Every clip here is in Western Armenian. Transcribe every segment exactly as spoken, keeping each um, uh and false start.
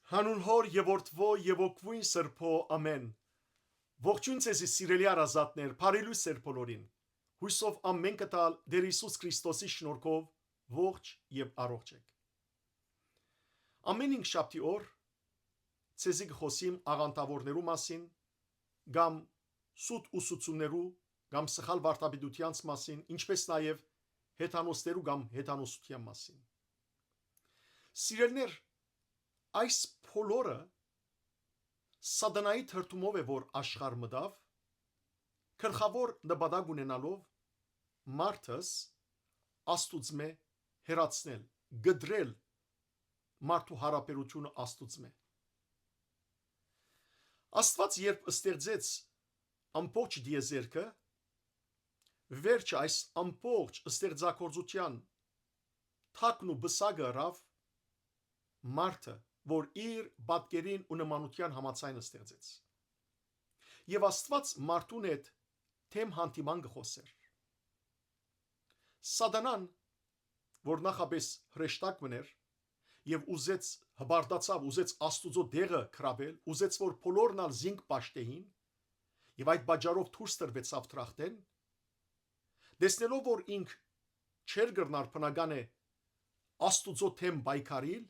Հանուն Հօր եւ Որդւոյ եւ Հոգւոյն Սրբոյ, ամէն։ Ողջոյն ձեզի, սիրելի հարազատներ, բարի լոյս ձեր բոլորին։ Յուսով ամէնքը տալ Տէր Յիսուս Քրիստոսի շնորհքով ողջ եւ առողջ էք։ Ամէն հինգշաբթի օր ձեզի կը խօսիմ աղանդաւորներու մասին, կամ սուտ ուսուցումներու, կամ սխալ վարդապետութեանց մասին, ինչպէս նաեւ հեթանոսներու կամ հեթանոսութեան մասին։ Սիրելիներ, այս բոլորը Սատանայի թրթումով է, որ աշխարհ մտաւ, գլխաւոր նպատակ ունենալով մարդս Աստուծմէ հեռացնել, կտրել մարդու յարաբերութիւնը Աստուծմէ։ Աստուած երբ ստեղծեց ամբողջ տիեզերքը, վերջը այս ամբողջ ստեղծագործութեան թակն ու պսակը ըրաւ մարդը, որ իր պատկերին ու նմանութեան համաձայն ստեղծեց։ Եւ Աստուած մարդուն հետ դէմ հանդիման կը խօսէր։ Սատանան, որ նախապէս հրեշտակ մըն էր եւ ուզեց, հպարտացաւ, ուզեց Աստուծոյ տեղը գրաւել, ուզեց, որ բոլորն ալ զինք պաշտէին, եւ այդ պատճառով դուրս տրուեցաւ դրախտէն, տեսնելով, որ ինք չէր կրնար բնական է Աստուծոյ դէմ պայքարիլ,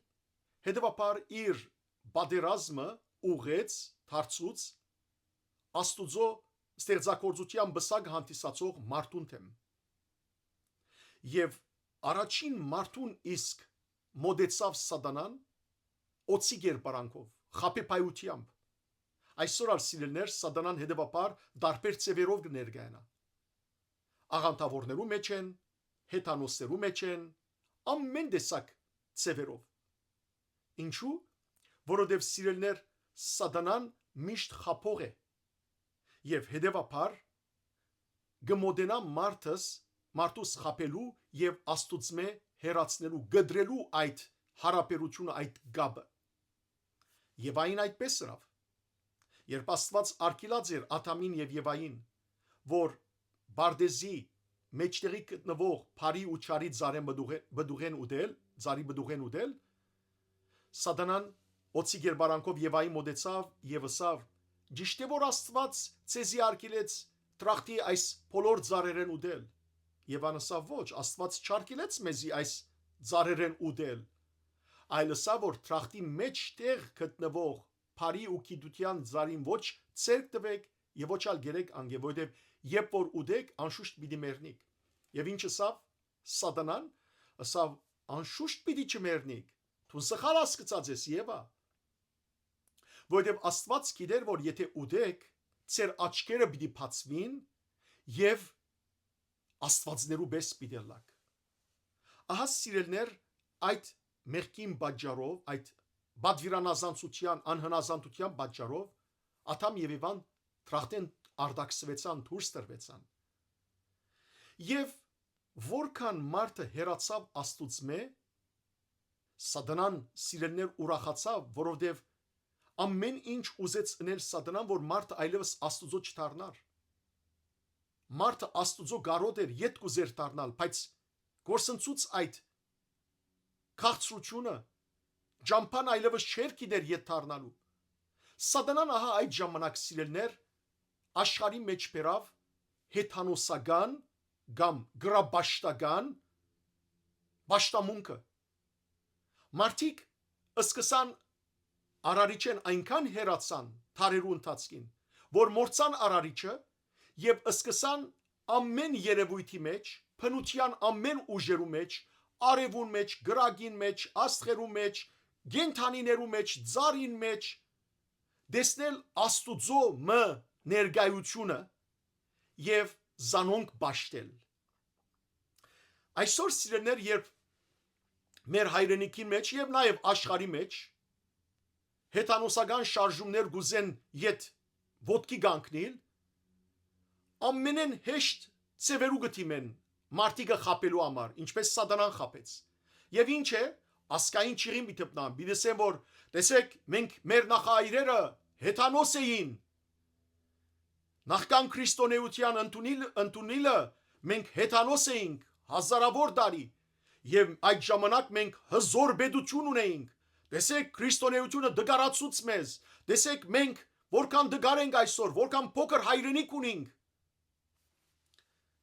հետեւաբար իր պատերազմը ուղղեց, դարձուց Աստուծոյ ստեղծագործութեան պսակ հանդիսացող մարդուն դէմ։ Եւ առաջին մարդուն իսկ մօտեցաւ Սատանան օծի կերպարանքով, խաբեբայութեամբ։ Այսօր ալ, սիրելիներ, Սատանան հետեւաբար տարբեր ձեւերով կը ներկայանայ։ Աղանդաւորներու մէջ են, հեթանոսներու մէջ են, ամէն տեսակ ձեւերով։ Ինչու՞։ Որովհետեւ, սիրելիներ, Սատանան միշտ խաբող է եւ հետեւաբար կը մօտենայ մարդս, մարդուս խաբելու եւ Աստուծմէ հեռացնելու, կտրելու այդ յարաբերութիւնը, այդ կապը։ Եվային այդպէս ըրաւ։ Երբ Աստուած արգիլած էր Ադամին եւ Եվային, որ պարտէզի մէջտեղի գտնուող բարի ու չարի ծառէն պտուղէ-, պտուղէն ուտել, ծառի պտուղէն ուտել, Սատանան օծի կերպարանքով Եվային մօտեցաւ եւ ըսաւ. «Ճիշդ է, որ Աստուած ձեզի արգիլեց դրախտի այս բոլոր ծառերէն ուտել»։ Եվան ըսաւ. «Ոչ, Աստուած չարգիլեց մեզի այս ծառերէն ուտել, այլ ըսաւ, որ դրախտի մէջտեղ գտնուող բարի ու գիտութեան ծառին ոչ ձեռք տուէք եւ ոչ ալ կերէք անկէ, որովհետեւ երբ որ ուտէք, անշուշտ պիտի մեռնիք»։ Եւ ինչ ըսաւ Սատանան, ըսաւ. «Անշուշտ պիտի չմեռնիք, դուն սխալ հասկցած ես, Եվա, որովհետեւ Աստուած գիտեր, որ եթէ ուտէք, ձեր աչքերը պիտի բացուին եւ աստուածներու պէս պիտի ըլլաք»։ Ահա, սիրելիներ, այդ մեղքին պատճառով, այդ պատվիրանազանցութեան, անհնազանդութեան պատճառով Ադամ եւ Եվան դրախտէն արտաքսուեցան, դուրս տրուեցան։ Եւ որքան մարդը հեռացաւ Աստուծմէ, Սատանան, սիրելիներ, ուրախացաւ, որովհետեւ ամէն ինչ ուզեց ընել Սատանան, որ մարդը այլեւս Աստուծոյ չդառնար։ Մարդը Աստուծոյ կարօտ էր, ետք ուզեր դառնալ, բայց կորսնցուց այդ քաղցրութիւնը, ճամբան այլեւս չէր գիտեր ետ դառնալու։ Սատանան ահա այդ ժամանակ, սիրելիներ, աշխարհի մէջ բերաւ հեթանոսական կամ գրապաշտական պաշտամունքը։ Մարդիկ սկսան Արարիչէն այնքան հեռացան դարերու ընթացքին, որ մոռցան Արարիչը եւ սկսան ամէն երեւոյթի մէջ, բնութեան ամէն ուժերու մէջ, արեւուն մէջ, կրակին մէջ, աստղերու մէջ, կենդանիներու մէջ, ծառին մէջ, տեսնել Աստուծոյ մը ներկայութիւնը եւ զանոնք պաշտել։ Այսօր, սիրելիներ, երբ մեր հայրենիքին մէջ եւ նաեւ աշխարհի մէջ հեթանոսական շարժումներ կ'ուզեն ետ ոտքի կանգնիլ, ամենէն հեշտ ձեւերու կը դիմեն մարդիկը խաբելու համար, ինչպես Սատանան խաբեց։ Եւ ինչ է, ազգային ճիղին պիտի դպնան, պիտի ասեն, որ տեսեք, մենք, մեր նախահայրերը հեթանոս էին, նախքան քրիստոնէութեան ընդունիլ-, ընդունիլը մենք հեթանոս էինք հազարաւոր տարի, եւ այդ ժամանակ մենք հզոր պետութիւն ունեինք, Տեսեք, քրիստոնեությունը դգարացուց մեզ։ Տեսեք, մենք որքան դգար ենք այսօր, որքան փոքր հայրենիք ունենք։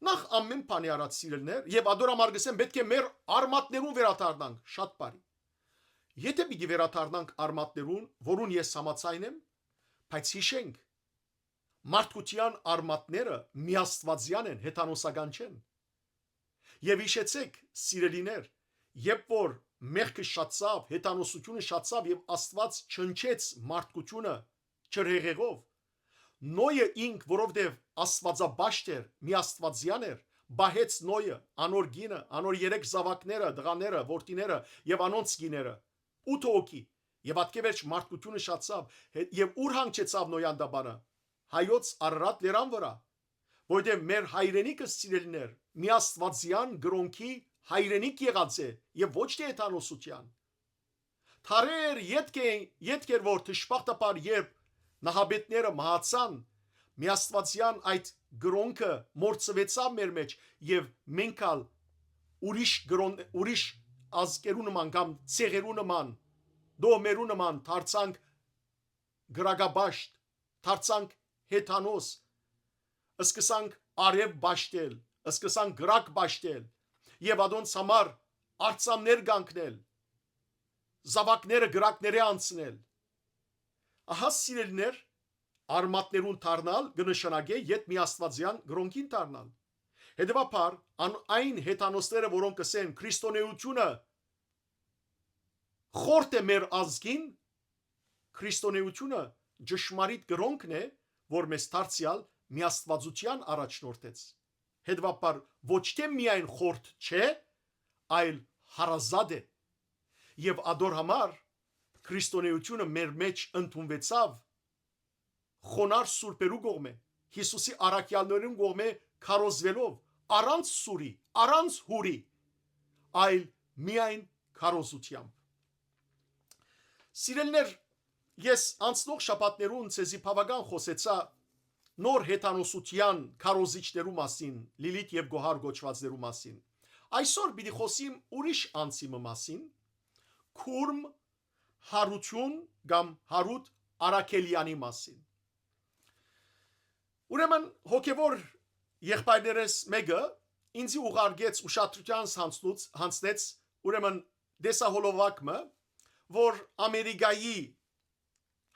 Նախ ամեն բանի առաջ, սիրելիներ, եւ ադոր համար կ'ըսեմ, պէտք է մեր արմատներուն վերադառնանք, շատ բարի։ Եթէ պիտի վերադառնանք արմատներուն, որուն ես համաձայն եմ, բայց յիշենք, մարդկութեան արմատները միաստուածեան են, հեթանոսական չեն։ Եւ յիշեցեք, սիրելիներ, երբ որ մեղքը շատցաւ, հեթանոսությունը շատցաւ եւ Աստուած չնչեց մարդկությունը ջրհեղեղով, Նոյը ինք, որովհետեւ աստուածաբաշտ էր, միաստուածեան էր, պահեց Նոյը, անոր կինը, անոր երեք զաւակները, տղաները, որդիները եւ անոնց կիները, ութը հոգի։ Եւ ատկէ վերջ մարդկությունը շատցաւ, հե-, եւ ո՞ւր հանգչեցաւ Նոյ անտապանը։ Հայոց Արարատ լերան վրայ, որովհետեւ մեր հայրենիքը, սիրելիներ, միաստուածեան կրօնքի հայրենիք եղած է եւ ոչ թէ հեթանոսութեան։ Դարեր ետք է, ետք էր, որ դժբախտաբար, երբ նահապետները մահացան, միաստուածեան այդ կրօնքը մոռցուեցաւ մեր մէջ եւ մենք ալ ուրիշ կրօն-, ուրիշ ազգերու նման կամ ցեղերու նման, տոհմերու նման դարձանք կրակաբաշտ, դարձանք հեթանոս, սկսանք արեւ բաշտել, սկսանք կրակ բաշտել եւ ադոնց համար արձաններ կանգնել, զաւակները կրակներէ անցնել։ Ահա, սիրելիներ, արմատներուն դառնալ կը նշանակէ յետ միաստուածեան կրօնքին դառնալ։ Հետեւաբար, ան-, այն հեթանոսները, որոնք կ'ըսեն քրիստոնեությունը խորթ է մեր ազգին, քրիստոնեությունը ճշմարիտ կրօնքն է, որ մեզ դարձեալ միաստուածութեան առաջնորդեց։ Հետեւաբար, ոչ թէ միայն խորթ չէ, այլ հարազատ է։ Եւ ադոր համար քրիստոնեությունը մեր մէջ ընդունուեցաւ խոնար սուրբերու կողմէ, Յիսուսի առաքեալներուն կողմէ քարոզուելով, առանց սուրի, առանց յուրի, այլ միայն քարոզութեամբ։ Սիրելիներ, ես անցնող շաբաթներուն ձեզի բաւական խօսեցայ նոր հեթանոսութեան քարոզիչներու մասին, Լիլիթ եւ Գոհար կոչուածներու մասին։ Այսօր պիտի խօսիմ ուրիշ անձի մը մասին, Քուրմ Յարութիւն կամ Յարութ Արաքելեանի մասին։ Ուրեմն, հոգեւոր եղբայրներէս մէկը ինձի ուղարկեց, ուշադրութեանս յանձնուց-, յանձնեց, ուրեմն, տեսահոլովակ մը, որ Ամերիկայի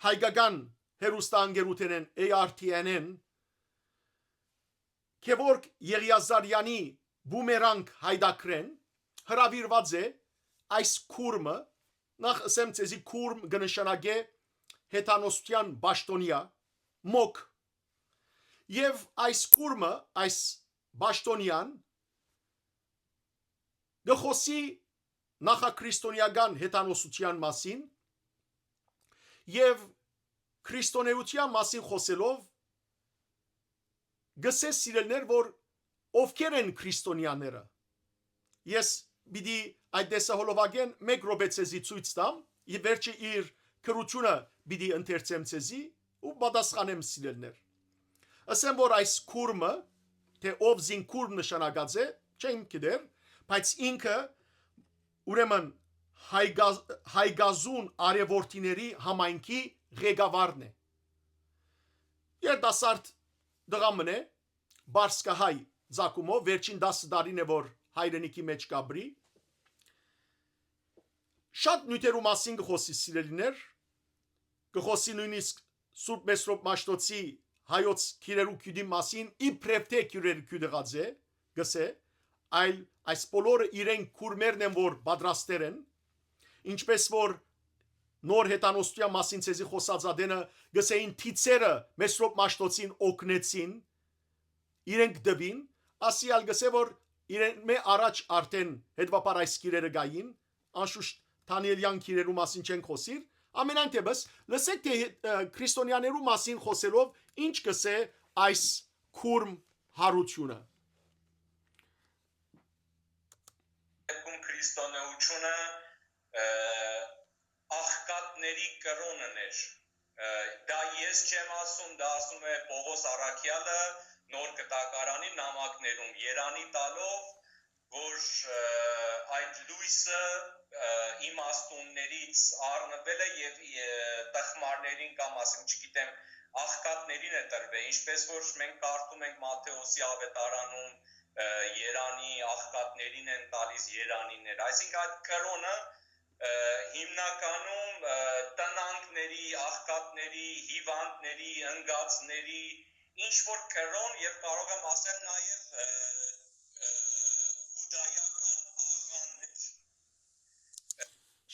հայկական հեռուստաընկերութենէն, A R T N-ին, Գեորգ Եղիազարեանի Բումերանգ յայտագրէն հրաւիրուած է այս Քուրմը, նախ ըսեմ ձեզի, Քուրմ կը նշանակէ հեթանոսութեան պաշտօնեայ, մոգ։ Եւ այս Քուրմը, այս պաշտօնեան կը խօսի նախաքրիստոնեական հեթանոսութեան մասին եւ քրիստոնեութեան մասին խօսելով, գսե, սիրելիներ, որ ովքեր են քրիստոնեաները։ Ես պիտի այդ տեսահոլովակէն մէկ րոպէ ձեզի ցոյց տամ, եւ վերջը իր գրութիւնը պիտի ընթերցեմ ձեզի ու պատասխանեմ, սիրելիներ։ Ըսեմ, որ այս Քուրմը, թէ ով զինք Քուրմ նշանակած է, չեմ գիտեր, բայց ինքը, ուրեմն, Հայկա-, Հայկազուն արեւորդիների համայնքի ղեկավարն է։ Երիտասարդ տղայ մըն է, պարսկահայ ծագումով, վերջին տասը տարին է, որ հայրենիքի մէջ կ'ապրի։ Շատ նիւթերու մասին կը խօսի, սիրելիներ, կը խօսի նոյնիսկ Սուրբ Մեսրոպ Մաշտոցի հայոց քիրերու գիւտին մասին, իբրեւ թէ քիրերու գիւտ եղած է, գսե, այլ այս բոլորը իրենք Քուրմերն են, որ պատրաստեր են, ինչպես որ նոր հեթանոսութեան մասին ձեզի խօսած ատենը, գսեին, թիցերը Մեսրոպ Մաշտոցին օգնեցին, իրենք տուին, ասի ալ գսե, որ իրեն մէ առաջ արդեն հետեւաբար այս քիրերը կային, անշուշտ Դանիելեան քիրերու մասին չենք խօսիր, ամենայն դեպս, լսեք թէ, ը, քրիստոնեաներու մասին խօսելով ինչ կսէ այս Քուրմ Յարութիւնը։ Դեպքում քրիստոնեությունը, ը, աղքատների կրօնն էր։ Ը, դա ես չեմ ասում, դա ասում է Պողոս առաքյալը Նոր Կտակարանի նամակներում, երանի տալով, որ, ը, այդ լոյսը, ը, իմաստուններից առնուելը եւ, ը, տխմարներին կամ, ասեմ, չգիտեմ, աղքատներին է տրվել, ինչպես որ մենք կարդում ենք Մատթէոսի ավետարանում, ը, երանի աղքատներին են տալիս երանիներ։ Այսինքն, այդ կրոնը, ը, հիմնականում, ը, տնանքների, աղքատների, հիվանդների, ընկածների, ինչ որ կրոն, եւ կարող եմ ասել նաեւ, ը, ը, հուդայական աղաններ։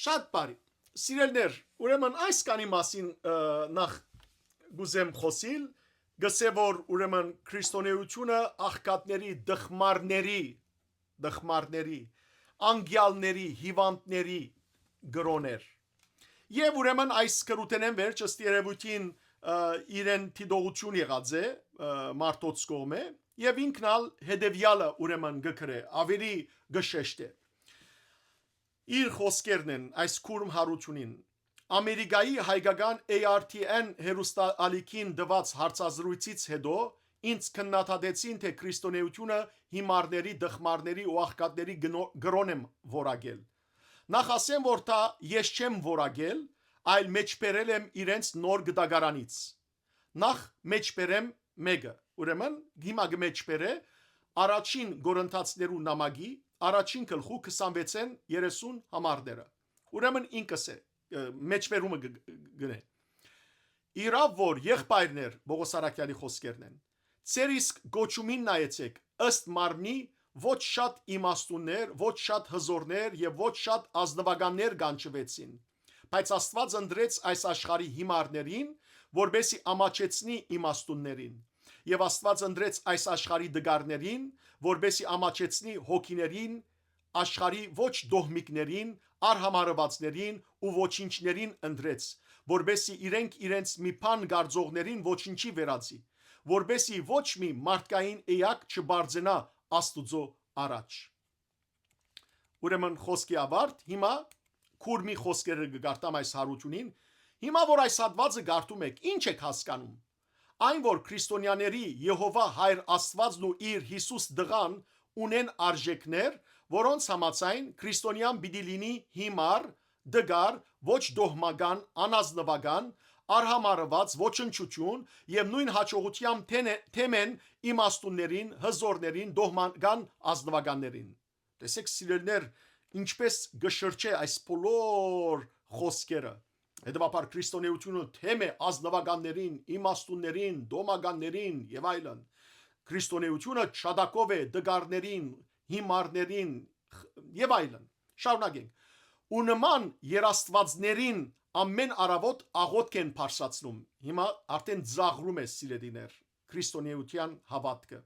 Շատ բարի։ Սիրելիներ, ուրեմն այս կանի մասին, ը, նախ կ'ուզեմ խօսիլ, կ'ըսէ որ ուրեմն քրիստոնէութիւնը աղքատների, տխմարների, տխմարների, անկեալների, հիվանդների կրօն էր։ Եւ ուրեմն այս գրութենէն վերջ ըստ երեւոյթին, ը, իրեն դիտողութիւն եղած է, ը, մարդոց կողմէ, եւ ինքն ալ հետեւեալը ուրեմն կը գրէ, աւելի կը շեշտէ։ Իր խօսքերն են այս քուրմ յարութիւնին։ Ամերիկայի հայկական A R T N հեռուստաալիքին տուած հարցազրույցից հետո ինձ քննադատեցին, թէ քրիստոնէութիւնը հիմարների, տխմարների ու աղքատների գնո-, կրօն եմ որակել։ Նախ ասեմ, որ դա ես չեմ որակել, այլ մեջբերել եմ իրենց նոր գտակարանից։ Նախ մեջբերեմ մէկը, ուրեմն հիմա կը մեջբերէ առաջին Կորինթացիներու նամակի առաջին գլխու քսանվեցէն երեսուն համարները։ Ուրեմն ինքս է, ը, մեջբերումը գ-, գ-, գնե։ Իրաւ որ, եղբայրներ, Պողոս Արաքեալի խօսքերն են, ձեր իսկ կոչումին նայեցէք, ըստ մարմնի ոչ շատ իմաստուններ, ոչ շատ հզորներ եւ ոչ շատ ազնուականներ կանչուեցին, բայց Աստուած ընտրեց այս աշխարհի հիմարներին, որպեսզի ամաչեցնի իմաստուններին, եւ Աստուած ընտրեց այս աշխարհի տկարներին, որպեսզի ամաչեցնի հոգիներին, աշխարհի ոչ դոհմիկներին, արհամարհուածներին ու ոչինչներին ընտրեց, որպեսզի իրենք իրենց մի բան կարծողներին ոչինչի վերածի, որպեսզի ոչ մի մարդկային էակ չբարձենայ Աստուծոյ առաջ։ Ուրեմն խօսքի աւարտ, հիմա քուրմի խօսքերը կը կարդամ այս յարութիւնին, հիմա որ այս հատուածը կարդում էք, ի՞նչ էք հասկանում։ Այն որ քրիստոնեաների Եհովա Հայր Աստուածն ու իր Յիսուս Տղան ունեն արժէքներ, որոնց համաձայն քրիստոնեան պիտի լինի հիմար, տկար, ոչ դոհմական, անազնուական, արհամարհուած, ոչնչութիւն եւ նոյն յաջողութեան թենէ-, թեմեն իմաստուններին, հզորներին, դոհմական ազնուականներին։ Տեսեք, սիրելիներ, ինչպես կը շրջէ այս բոլոր խօսքերը։ Հետեւաբար քրիստոնէութիւնը թեմ է ազնուականներին, իմաստուններին, դոհմականներին եւ այլն։ Քրիստոնէութիւնը ջատակով է տկարներին, հիմարներին խ-, եւ այլն։ Շարունակենք։ Ու նման երաստուածներին ամեն առավոտ աղօթք են բարձրացնում։ Հիմա արդեն ծաղրում է, սիրելիներ, քրիստոնէութեան հաւատքը։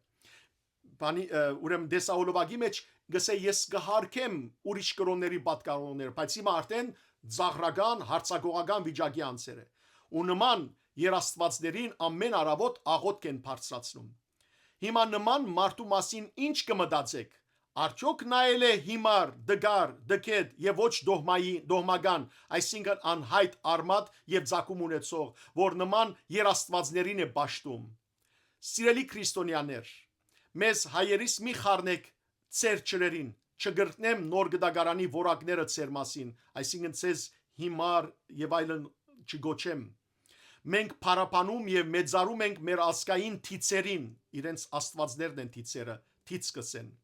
Բանի, ը, ուրեմն տեսահոլովակի մեջ գսե, ես կը հարգեմ ուրիշ կրոնների պատկանողները, բայց հիմա արդեն ծաղրական, հարձակողական վիճակի անցեր է։ Ու նման երաստուածներին ամեն առավոտ աղօթք են բարձրացնում։ Հիմա նման մարդու մասին ի՞նչ կը մտածեք։ Արդյոք նա էլ է հիմար, տկար, տգետ եւ ոչ դոհմայի-, դոհմական, այսինքն անյայտ արմատ եւ ծագում ունեցող, որ նման երաստուածներին է պաշտում։ Սիրելի քրիստոնեաներ, մեզ հայերիս մի խառնեք ձեր ջրերին, չկրտնեմ նոր գտակարանի որակները ձեր մասին, այսինքն ձեզ հիմար եւ այլն չգոչեմ։ Մենք փառաբանում եւ մեծարում ենք մեր ազգային դիցերին, իրենց աստուածներն են դիցերը, դից կ'ըսեն։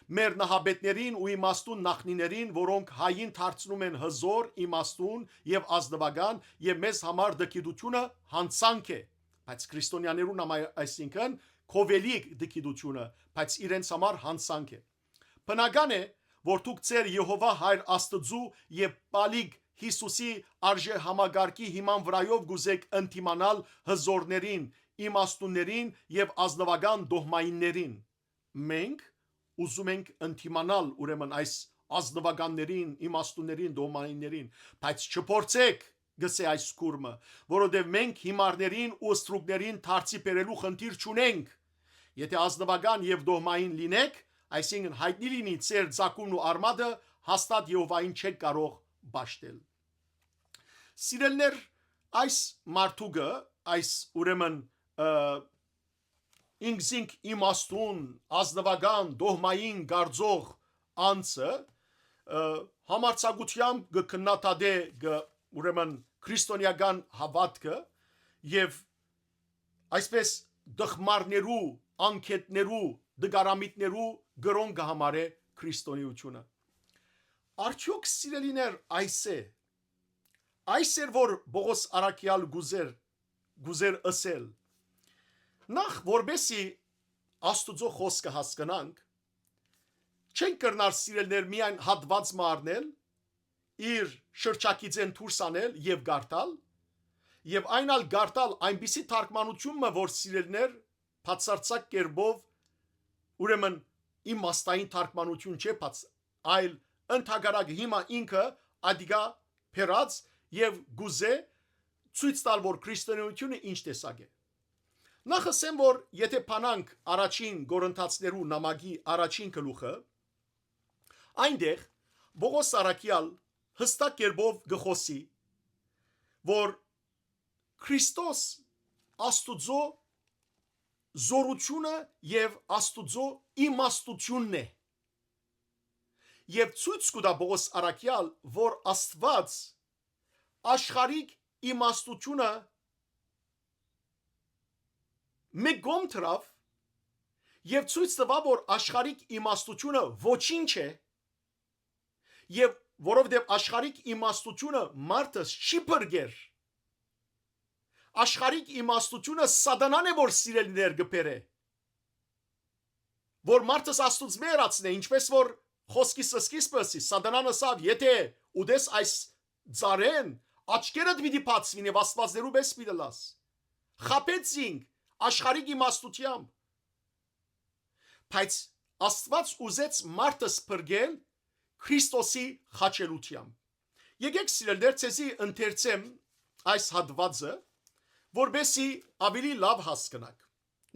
Մեր նահաբետներին ու իմաստուն նախնիներին, որոնք հային դարձնում են հզոր, իմաստուն եւ ազնուական, եւ մեզ համար տգիտությունը յանցանք է, բայց քրիստոնեաներուն համար, այսինքն, քովելի տգիտությունը, բայց իրենց համար յանցանք է։ Բնական է, որ դուք ձեր Եհովա Հայր Աստուծու եւ Պալիկ Յիսուսի արժեհամակարգի հիման վրայով կ'ուզեք ընդդիմանալ հզորներին, իմաստուններին եւ ազնուական դոհմայիններին։ Մենք ուզում ենք ընդդիմանալ, ուրեմն, այս ազնուականներին, իմաստուններին, դոհմայիններին, բայց չփորձեք, գսե այս քուրմը, որովհետեւ մենք հիմարներին ու ստրուկներին դարձի բերելու խնդիր չունենք։ Եթե ազնուական եւ դոհմային լինեք, այսինքն՝ հայտնի լինի ձեր ծագումն ու արմատը, հաստատ Եհովային չեք կարող պաշտել։ Սիրելիներ, այս մարդուկը, այս, ուրեմն, ը, ինքզինք իմաստուն, ազնուական, դոհմային կարծող անձը, ը, համարձակութեամբ կը քննադատէ, կը, ուրեմն, քրիստոնեական հաւատքը եւ այսպես տխմարներու, անգետներու, դգարամիտներու կրօն կը համարէ քրիստոնեությունը։ Արդեօք, սիրելիներ, այս է, այս էր, որ Պողոս առաքեալ կ'ուզեր, կ'ուզեր ըսել։ Նախ, որպեսի Աստուծոյ խօսքը հասկնանք, չենք կրնար, սիրելիներ, միայն հատուած մը առնել, իր շրջագիծէն դուրս անել եւ կարդալ, եւ այն ալ կարդալ այնպիսի թարգմանություն մը, որ, սիրելիներ, բացարձակ կերպով, ուրեմն, իմաստային թարգմանություն չէ, բաց-, այլ ընդհակառակը հիմա ինքը ադիկա բերած եւ կ'ուզէ ցոյց տալ, որ քրիստոնեությունը ինչ տեսակ է։ Նախ ըսեմ, որ եթե փանանք առաջին Կորինթացիներու նամակի առաջին գլուխը, այնտեղ Պողոս առաքեալ յստակ կերպով կը խօսի, որ Քրիստոս Աստուծոյ զօրութիւնը եւ Աստուծոյ իմաստութիւնն է։ Եւ ցոյց կու տայ Պողոս առաքեալ, որ Աստուած աշխարհիկ իմաստութիւնը մէկ կողմ դրաւ եւ ցոյց տուաւ, որ աշխարհիկ իմաստութիւնը ոչինչ է, եւ որովհետեւ աշխարհիկ իմաստութիւնը մարդը չի փրկեր, աշխարհիկ իմաստութիւնը Սատանան է, որ, սիրելիներ, կը բերէ, որ մարդս Աստուծմէ հեռացնէ, ինչպես որ խօսքիս սկիզբը ըսի, Սատանան ըսաւ. «Եթե ուտես այս ծառէն, աչքերդ պիտի բացուին եւ աստուածներու պէս պիտի ըլլաս»։ Խաբեց զինք աշխարհիկ իմաստութեամբ, բայց Աստուած ուզեց մարդս փրկել Քրիստոսի խաչելութեամբ։ Եկէք, սիրելիներ, ձեզի ընթերցեմ այս հատուածը, որպեսզի ավելի լաւ հասկնաք։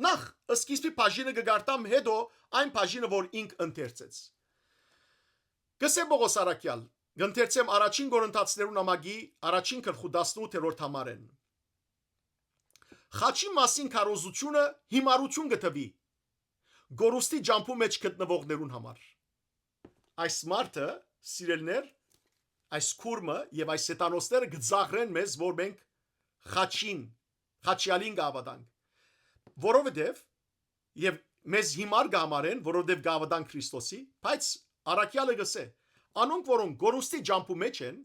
Նախ, սկիզբի բաժինը կը կարդամ, հետո այն բաժինը, որ ինք ընթերցեց։ Կ'ըսէ Պողոս առաքեալ, կ'ընթերցեմ առաջին Կորինթացիներու նամակի առաջին գլխու տասնութերորդ համարէն. «Խաչի մասին քարոզութիւնը հիմարութիւն կը թուի կորուստի ճամբու մէջ գտնուողներուն համար»։ Այս մարդը, սիրելիներ, այս քուրմը եւ այս հեթանոսները կը ծաղրեն մեզ, որ մենք խաչին, խաչեալին կը հաւատանք, որովհետեւ, եւ մեզ հիմար կը համարեն, որովհետեւ կը հաւատանք Քրիստոսի, բայց առաքեալը կ'ըսէ. «Անոնք, որոնք կորուստի ճամբու մէջ են,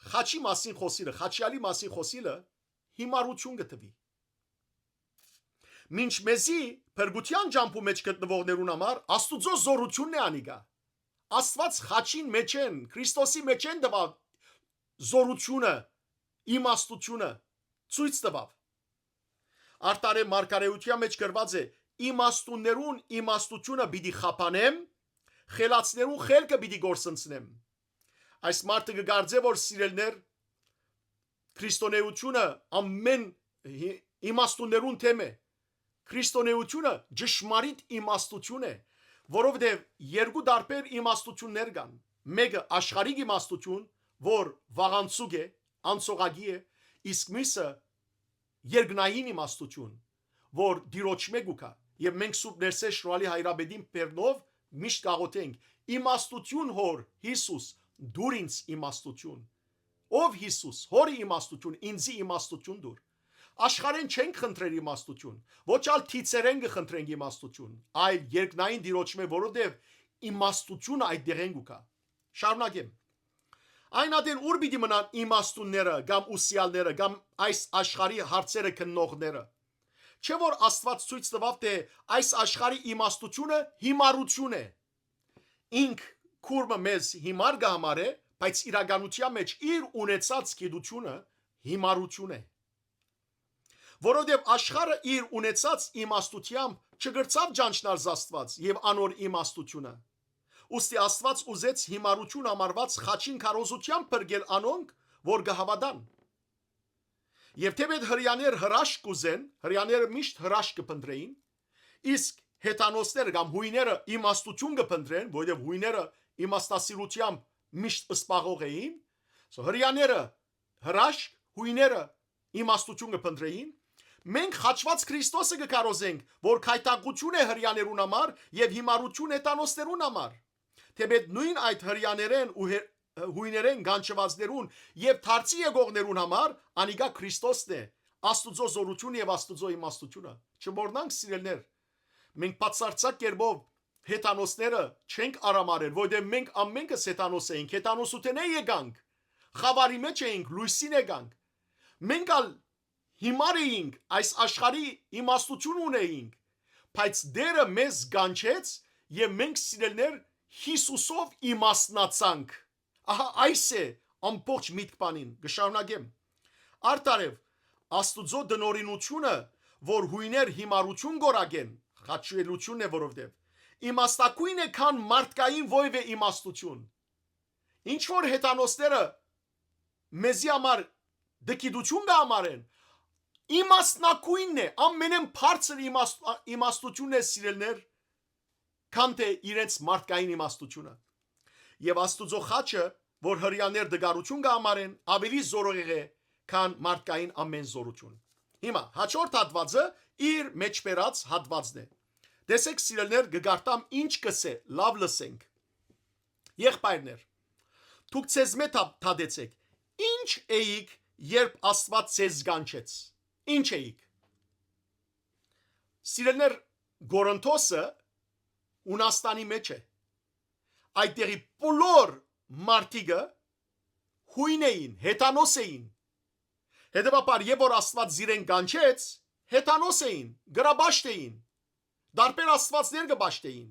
խաչի մասին խօսիլը, խաչեալի մասին խօսիլը հիմարութիւն կը թուի»։ Մինչ մեզի, փրկութեան ճամբու մէջ գտնուողներուն համար, Աստուծոյ զօրութիւնն է անիկա։ Աստուած խաչին մէջէն, Քրիստոսի մէջէն տուաւ զօրութիւնը, իմաստութիւնը, ցոյց տուաւ։ Արդարեւ մարգարէութեան մէջ գրուած է. «Իմաստուններուն իմաստութիւնը պիտի խափանեմ, խելացներուն խելքը պիտի կորսնցնեմ»։ Այս մարդը կը կարծէ, որ, սիրելիներ, քրիստոնէությունը ամէն հի-, իմաստուններուն թեմ է։ Քրիստոնէությունը ճշմարիտ իմաստութիւն է, որովհետեւ երկու տարբեր իմաստութիւններ կան։ Մէկը աշխարհիկ իմաստութիւն, որ վաղանցուկ է, անցողակի է, իսկ միւսը երկնային իմաստութիւն, որ Տիրոջմէ կու գայ, եւ մենք Սուրբ Ներսէ Շնորհալի Հայրապետին բերնով միշտ կ'աղօթենք. «Իմաստութիւն, Հօր Յիսուս, տուր ինձ իմաստութիւն»։ Ով Յիսուս, Հօրը իմաստութիւն, ինծի իմաստութիւն տուր։ Աշխարհէն չենք խնդրեր իմաստութիւն, ոչ ալ դիցերէն կը խնդրենք իմաստութիւն, այլ երկնային Տիրոջմէ, որովհետեւ իմաստութիւնը այդտեղէն կու գայ։ Շարունակեմ։ Այն ատեն ո՞ւր պիտի մնան իմաստունները կամ ուսեալները կամ այս աշխարհի հարցերը քննողները։ Չէ՞ որ Աստուած ցոյց տուաւ, թէ այս աշխարհի իմաստութիւնը հիմարութիւն է։ Ինք քուրմը մեզ հիմար կը համարէ, բայց իրականութեան մէջ իր ունեցած գիտութիւնը հիմարութիւն է։ Որովհետեւ աշխարհը իր ունեցած իմաստութեամբ չկրցաւ ճանչնալ Աստուած եւ անոր իմաստութիւնը։ Ուստի Աստուած ուզեց հիմարութիւն համարուած խաչին քարոզութեամբ փրկել անոնք, որ կը հաւատան։ Եւ թէեւ հրեաներ հրաշք կ'ուզեն, հրեաները միշտ հրաշք կը փնտռէին, իսկ հեթանոսները կամ յոյները իմաստութիւն կը փնտռեն, որովհետեւ յոյները իմաստասիրութեամբ միշտ սպաղող էին, so հրեաները հրաշք, յոյները իմաստութիւն կը փնտռէին, մենք խաչուած Քրիստոսը կը քարոզենք, որ գայթակղութիւն է հրեաներուն համար եւ հիմարութիւն հեթանոսներուն համար։ թէպէտ նոյն այդ հրեաներէն ու հե-, յոյներէն կանչուածներուն եւ դարձի եկողներուն համար անիկա Քրիստոսն է, Աստուծոյ զօրութիւնը եւ Աստուծոյ իմաստութիւնը։ Չմոռնանք, սիրելիներ, մենք բացարձակ կերպով հեթանոսները չենք արամարեր, որովհետեւ մենք ամենքս հեթանոս էինք, հեթանոսութենէ եկանք, խաւարի մէջ էինք, լոյսին եկանք։ Մենք ալ յիմար էինք, այս աշխարհի իմաստութիւն ունէինք, բայց Տէրը մեզ կանչեց եւ մենք, սիրելիներ, Յիսուսով իմաստնացանք։ Ահա այս է ամբողջ միտք բանին, կը շարունակեմ։ Արդարեւ, Աստուծոյ տնօրինութիւնը, որ յոյներ յիմարութիւն կորակեն, խաչուելութիւնն է որովհետեւ, իմաստագոյն է, քան մարդկային որեւէ իմաստութիւն։ Ինչ որ հեթանոսները մեզի համար դգիտութիւն կը համարեն, իմաստնագոյնն է, ամենէն բարձր իմաստ-, իմաստութիւնն է, սիրելիներ, քան թէ իրենց մարդկային իմաստութիւնը։ Եւ Աստուծոյ խաչը, որ հրեաներ դգարութիւն կը համարեն, աւելի զօրեղ է, քան մարդկային ամեն զօրութիւն։ Հիմա, հաջորդ հատուածը իր մէջ բերած հատուածն է։ Տեսէք, սիրելիներ, կը կարդամ ինչ կ'ըսէ, լաւ լսենք։ Եղբայրներ, դուք ձեզմէ թա-, թատեցէք, ի՞նչ էիք, երբ Աստուած ձեզ կանչեց։ Ի՞նչ էիք։ Սիրելիներ, Կորինթոսը Յունաստանի մէջ է։ Այդտեղի բոլոր մարդիկը յոյն էին, հեթանոս էին։ Հետեւաբար, երբ որ Աստուած զիրեն կանչեց, հեթանոս էին, կը պաշտէին, տարբեր աստուածներ կը պաշտէին։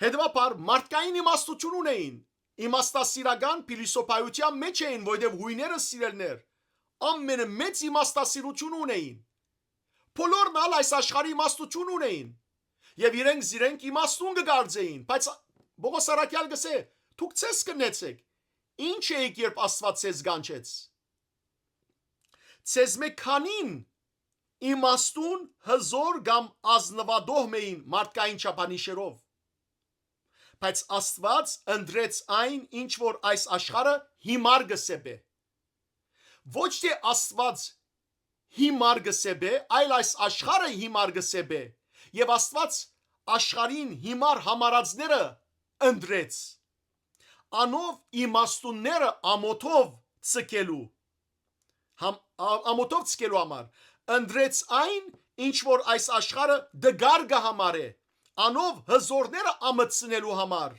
Հետեւաբար, մարդկային իմաստութիւն ունէին, իմաստասիրական փիլիսոփայութեան մէջ էին, որովհետեւ յոյները, սիրելիներ, ամենէ մեծ իմաստասիրութիւնը ունէին։ Բոլորն ալ այս աշխարհի իմաստութիւն ունէին եւ իրենք զիրենք իմաստուն կը կարծէին, բայց Պողոս առաքեալ կ'ըսէ. «Դուք ձեզ կ'ընեցէք, ի՞նչ էիք, երբ Աստուած ձեզ կանչեց»։ Ձեզմէ քանին իմաստուն, հզօր կամ ազնուատոհ մը էին մարդկային չափանիշերով, բայց Աստուած ընտրեց այն, ինչ որ այս աշխարհը յիմար կը սեպէ։ Ոչ թէ Աստուած յիմար կը սեպէ, այլ այս աշխարհը յիմար կը սեպէ։ Եւ Աստուած աշխարհին յիմար համարածները ընտրեց, անով իմաստունները ամօթով ցկելու, համ-, ա-, ամօթով ցկելու համար, ընտրեց այն, ինչ որ այս աշխարհը դգար կը համարէ, անով հզօրները ամտցնելու համար,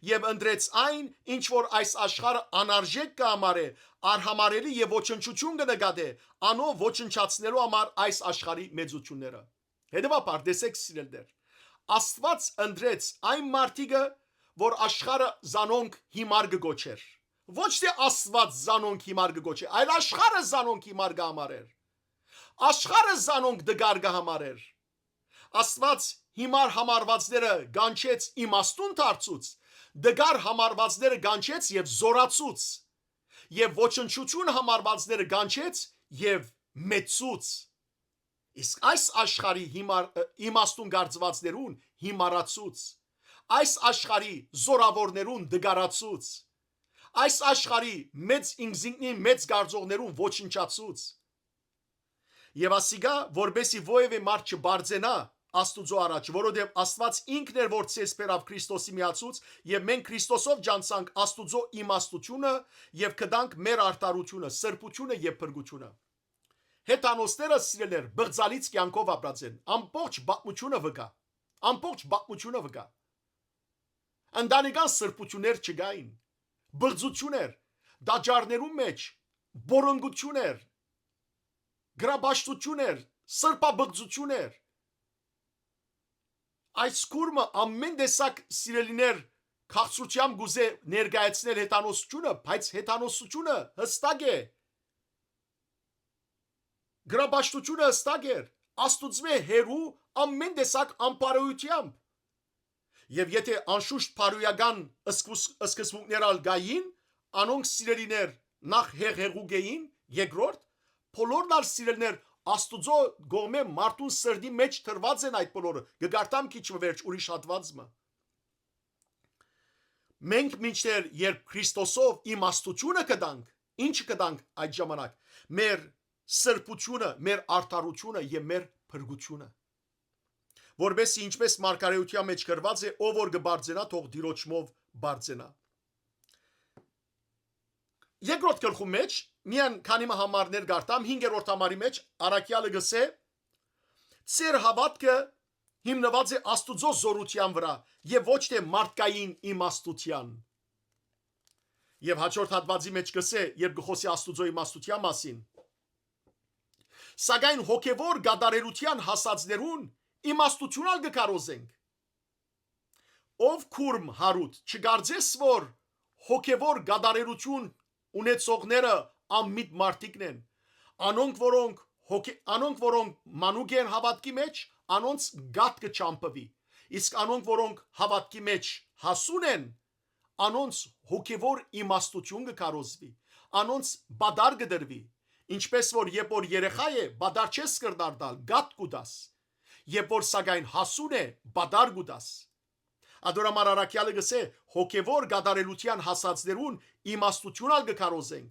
եւ ընտրեց այն, ինչ որ այս աշխարհը անարժեք կը համարէ, արհամարելի եւ ոչնչութիւն կը նկատէ, անով ոչնչացնելու համար այս աշխարհի մեծութիւնները։ Հետեւաբար, տեսէք, սիրելիներ, Աստուած ընտրեց այն մարդիկը, որ աշխարհը զանոնք յիմար կը կոչէր։ Ոչ թէ Աստուած զանոնք յիմար կը կոչէ, այլ աշխարհը զանոնք յիմար կը համարէր։ Աշխարհը զանոնք դգար կը համարէր։ Աստուած յիմար համարվածները կանչեց, իմաստուն դարձուց, դգար համարվածները կանչեց եւ զօրացուց, եւ ոչնչութիւն համարվածները կանչեց եւ մեծցուց։ Իսկ այս աշխարհի յիմար-, ը, իմաստուն կարծուածներուն յիմարացուց, այս աշխարհի զօրաւորներուն դգարացուց, այս աշխարհի մեծ ինքզինքնին մեծ կարծողներուն ոչնչացուց։ Եւ ասիկա, որպեսզի որեւէ մարդ չբարձենայ Աստուծոյ առաջ, որովհետեւ Աստուած ինքն էր, որ ձեզ բերաւ Քրիստոսի միացուց, եւ մենք Քրիստոսով ջանցանք Աստուծոյ իմաստութիւնը եւ գտանք մեր արդարութիւնը, սրբութիւնը եւ փրկութիւնը։ Հեթանոսները, սիրելիներ, բղծալից կեանքով ապրած են, ամբողջ պատմութիւնը վկայ, ամբողջ պատմութիւնը վկայ։ Ընտանեկան սրբութիւններ չկային, բղծութիւն էր, տաճարներուն մէջ պոռնկութիւն էր, գրապաշտութիւն էր, սրբաբղծութիւն էր։ Այս քուրմը ամեն տեսակ, սիրելիներ, քաղցրութեամբ կ'ուզէ ներկայացնել հեթանոսությունը, բայց հեթանոսությունը հստակ է, գրապաշտությունը հստակ էր, Աստուծմէ հեռու, ամեն տեսակ անբարոյութեամբ։ Եւ եթե անշուշտ բարոյական սկուս-, սկզբունքներ ալ կային, անոնք, սիրելիներ, նախ հեղեղուկ էին, երկրորդ, բոլորն ալ, սիրելիներ, Աստուծոյ կողմէ մարդուն սրտի մէջ տրուած են այդ բոլորը։ Կը կարդամ քիչ մը վերջ ուրիշ հատուած մը։ Մենք մինչդեռ երբ Քրիստոսով իմաստութիւնը կտանք, ի՞նչը կտանք այդ ժամանակ, մեր սրբութիւնը, մեր արդարութիւնը եւ մեր փրկութիւնը։ որպեսզի ինչպես մարգարէութեան մէջ գրուած է, "Ով որ կը պարծենայ, թող Տիրոջմով պարծենայ"։ Երկրորդ գլխու մէջ միայն քանի մը համարներ կ'արթամ, հինգերորդ համարի մէջ առաքեալը կ'ըսէ. "Ձեր հաւատքը հիմնուած է Աստուծոյ զօրութեան վրայ եւ ոչ թէ մարդկային իմաստութեան"։ Եւ հաջորդ հատուածի մէջ կ'ըսէ, երբ կը խօսի Աստուծոյ իմաստութեան մասին. "Սակայն հոգեվոր կատարելութեան հասածներուն իմաստութիւն ալ կը քարոզենք"։ Ով քուրմ Յարութ, չկարծես որ հոգեվոր կատարելութիւն ունեցողները անմիտ մարդիկն են։ Անոնք, որոնք հոգե-, անոնք, որոնք մանուկ են հաւատքի մէջ, անոնց կաթ կը չամբուի, իսկ անոնք, որոնք հաւատքի մէջ հասուն են, անոնց հոգեվոր իմաստութիւն կը քարոզուի, անոնց պատառ կը տրուի, ինչպես որ երբ որ երեխայ է, պատառ չես կրնար տալ, կաթ կու տաս, երբ որ սակայն հասուն է, պատառ կու տաս"։ Ատոր համար առաքեալը կ'ըսէ. "Հոգեվոր կատարելութեան հասածներուն իմաստութիւն ալ կը քարոզենք,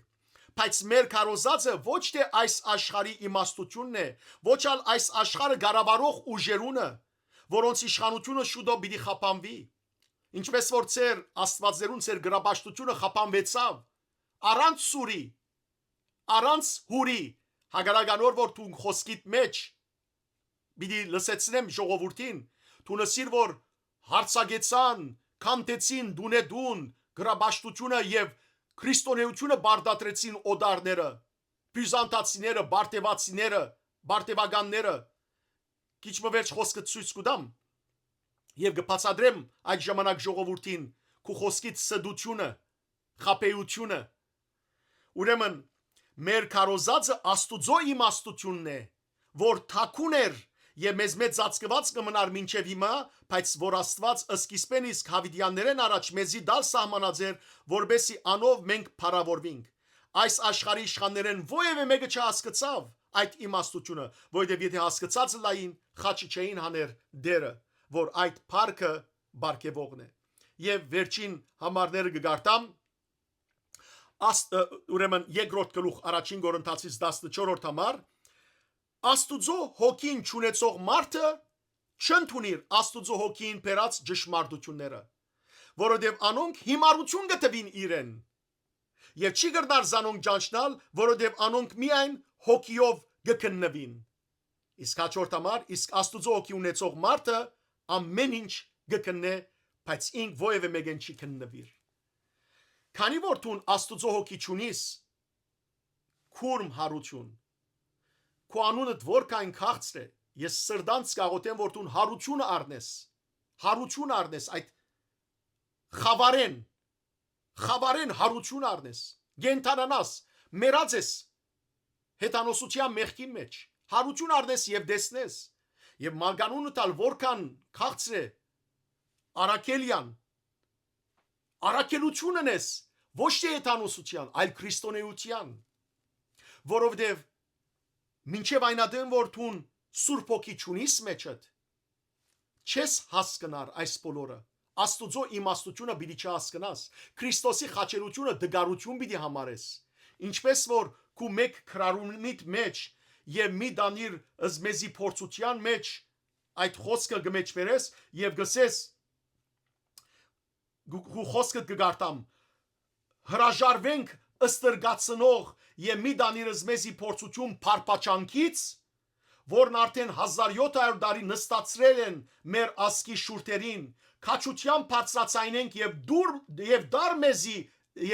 բայց մեր քարոզածը ոչ թէ այս աշխարհի իմաստութիւնն է, ոչ ալ այս աշխարհը կառավարող ուժերունը, որոնց իշխանութիւնը շուտով պիտի խափանուի, ինչպես որ ձեր աստուածներուն ձեր գրապաշտութիւնը խափանուեցաւ առանց Սուրի, առանց Հուրի, հակառակ անոր որ դուն խօսքիդ մէջ պիտի լսեցնեմ ժողովուրդին, դուն ըսիր որ յարձակեցան, քանդեցին դունեդուն գրապաշտութիւնը եւ քրիստոնէութիւնը պարտադրեցին օտարները, բիւզանդացիները, պարթեւացիները, պարթեւականները։ Քիչ մը վերջ խօսքը ցոյց կու տամ եւ կը բացատրեմ այդ ժամանակ ժողովուրդին քու խօսքիդ ստությունը, խաբէութիւնը։ Ուրեմն, մեր քարոզածը Աստուծոյ իմաստութիւնն է, որ թաքուն էր եւ մեզմէ ծածկուած կը մնար մինչեւ հիմա, բայց որ Աստուած սկիզբէն իսկ յաւիտեաններէն առաջ մեզի տալ սահմանած էր, որպէսզի անով մենք փառաւորուինք։ Այս աշխարհի իշխաններէն որեւէ մէկը չհասկցաւ այդ իմաստութիւնը, որովհետեւ եթէ հասկցած ըլային, խաչը չէին հաներ դերը, որ այդ փառքը պարգեւողն է։ Եւ վերջին համարները կը կարդամ, Աս-, ը, ուրեմն երկրորդ գլուխ առաջին Կորինթացիս տասնչորրորդ համար, "Աստուծոյ հոգին չունեցող մարդը չընդունիր Աստուծոյ հոգին բերած ճշմարտութիւնները, որովհետեւ անոնք հիմարութիւն կը թուին իրեն, եւ չի կրնար զանոնք ճանչնալ, որովհետեւ անոնք միայն հոգիով կը քննուին"։ Իսկ հաջորդ համար, "Իսկ Աստուծոյ հոգի ունեցող մարդը ամէն ինչ կը քննէ, բայց ինք որեւէ մէկէն չի քննուիր"։ Քանի որ դուն Աստուծոյ հոգի չունիս, քուրմ Յարութ, քու անունդ որքան քաղցր է, ես սրտանց կ'աղօթեմ որ դուն յարութիւնը առնես, յարութիւնը առնես այդ խաւարէն, խաւարէն յարութիւնը առնես, կենդանանաս, մեռած ես հեթանոսութեան մեղքին մէջ, յարութիւն առնես եւ տեսնես, եւ մանկանունդ ալ որքան քաղցր է առաքելեան, առաքելութիւնն ես, ոչ թէ հեթանոսութեան, այլ քրիստոնէութեան, որովհետեւ մինչեւ այն ատեն որ դուն Սուրբ Հոգի չունիս մեջդ, չես հասկնար այս բոլորը։ Աստուծոյ իմաստութիւնը պիտի չհասկնաս, Քրիստոսի խաչելութիւնը տկարութիւն պիտի համարես, ինչպես որ քու մէկ գրառումիդ մէջ եւ մի տանիր զմեզի փորձութեան մէջ այդ խօսքը կը մեջբերես եւ գսես, գու-, գու խօսքդ կը կարդամ, "Հրաժարվենք ստրկացնող եւ մի տանիր զմեզի փորձութիւն փարփաչանքից, որն արդէն հազար յոթ հարիւր տարի նստացրել են մեր ազգի շուրթերին, քաջութեան բարձրացայնենք եւ դուր, եւ դար մեզի,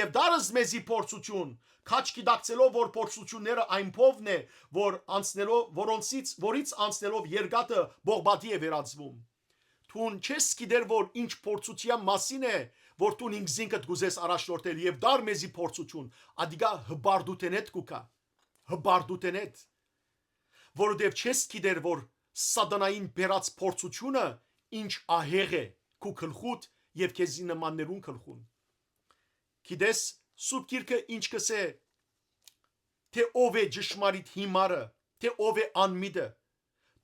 եւ դար զմեզի փորձութիւն, քաջ գիտակցելով որ փորձութիւնները այն փովն է, որ անցնելով, որոնցից, որից անցնելով երկաթը բողբատի է վերածվում"։ Դուն չես գիտեր որ ինչ փորձութեան մասին է, որ դուն ինքզինքդ կ'ուզես առաջնորդել եւ դար մեզի փորձութիւն, ադիկա հպարտութենեդ կու գայ, հպարտութենեդ, որովհետեւ չես գիտեր որ սատանային բերած փորձութիւնը ինչ ահեղ է քու գլխուդ եւ քեզի նմաններուն գլխուն։ Գիտես, Սուրբ Գիրքը ինչ կ'ըսէ, թէ ով է ճշմարիտ հիմարը, թէ ով է անմիտը,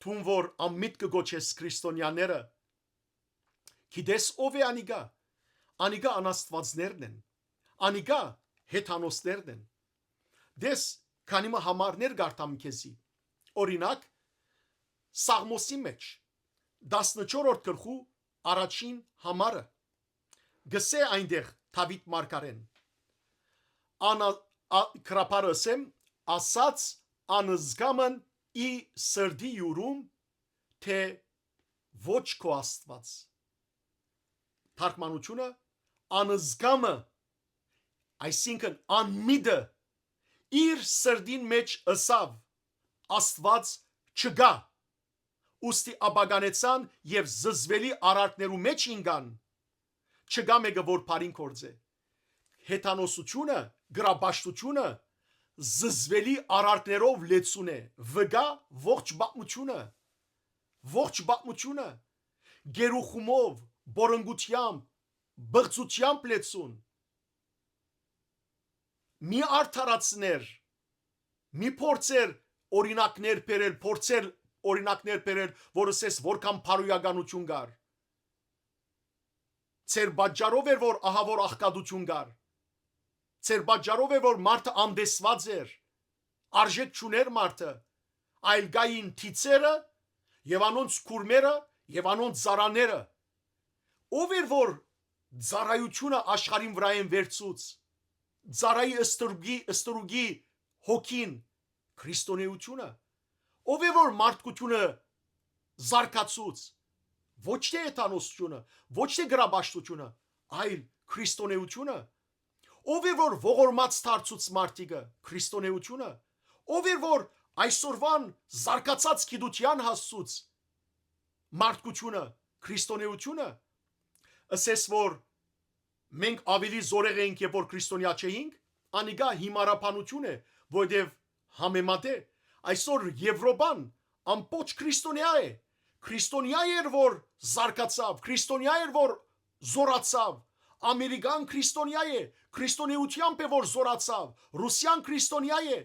դուն որ անմիտ կը կոչես քրիստոնեաները, գիտես ով է անիկա։ Անիկա անաստուածներն են, անիկա հեթանոսներն են։ Տես, քանի մը համարներ կարդամ քեզի։ Օրինակ, Սաղմոսի մեջ, Տասնչորրորդ գլխու առաջին համարը, գսէ այնտեղ Դաւիթ մարգարեն. «Անա-, ա-, գրաբարը ըսեմ, ասաց անզգամն ի սրտի յուրում, թէ ոչ քո Աստուած»։ Թարգմանութիւնը. անզգամը, այսինքն անմիտը, իր սրտին մէջ ըսաւ. «Աստուած չկայ»։ Ուստի ապականեցան եւ զզուելի արարքներու մէջ ինկան։ Չկայ մէկը, որ բարին գործէ։ Հեթանոսությունը, գրապաշտությունը զզուելի արարքներով լեցուն է, վկայ ողջ պատմությունը, ողջ պատմությունը, գերուխումով, բորնգութեամբ, բղծութեամբ լեցուն։ Մի արդարացներ, մի փորձեր օրինակներ բերել, փորձեր օրինակներ բերել, որ ըսես որքան բարոյականություն կար։ Ձեր պատճառով էր, որ ահա որ աղքատություն կար։ Ձեր պատճառով էր, որ մարդը անտեսուած էր, արժէք չունէր մարդը, այլ կային թիցերը եւ անոնց քուրմերը եւ անոնց ծառաները։ Ո՞վ էր, որ ծառայությունը աշխարհին վրայէն վերցուց, ծառայի ստրուկի, ստրուկի հոգին, քրիստոնէությունը։ Ո՞վ է, որ մարդկությունը զարգացուց, ոչ թէ հեթանոսությունը, ոչ թէ գրապաշտությունը, այլ քրիստոնէությունը։ Ո՞վ է, որ ողորմած դարձուց մարդիկը, քրիստոնէությունը։ Ո՞վ է, որ այսօրվան զարգացած գիտութեան հասցուց մարդկությունը, քրիստոնէությունը։ Ըսես, որ մենք ավելի զորեղ էինք, երբ որ քրիստոնեայ չէինք, անիկա հիմարաբանություն է, որովհետեւ համեմատէ, այսօր Եվրոպան ամբողջ քրիստոնեայ է։ Քրիստոնեայ էր, որ զարգացաւ, քրիստոնեայ էր, որ զորացաւ։ Ամերիկան քրիստոնեայ է, քրիստոնեությամբ է, որ զորացաւ։ Ռուսիան քրիստոնեայ է,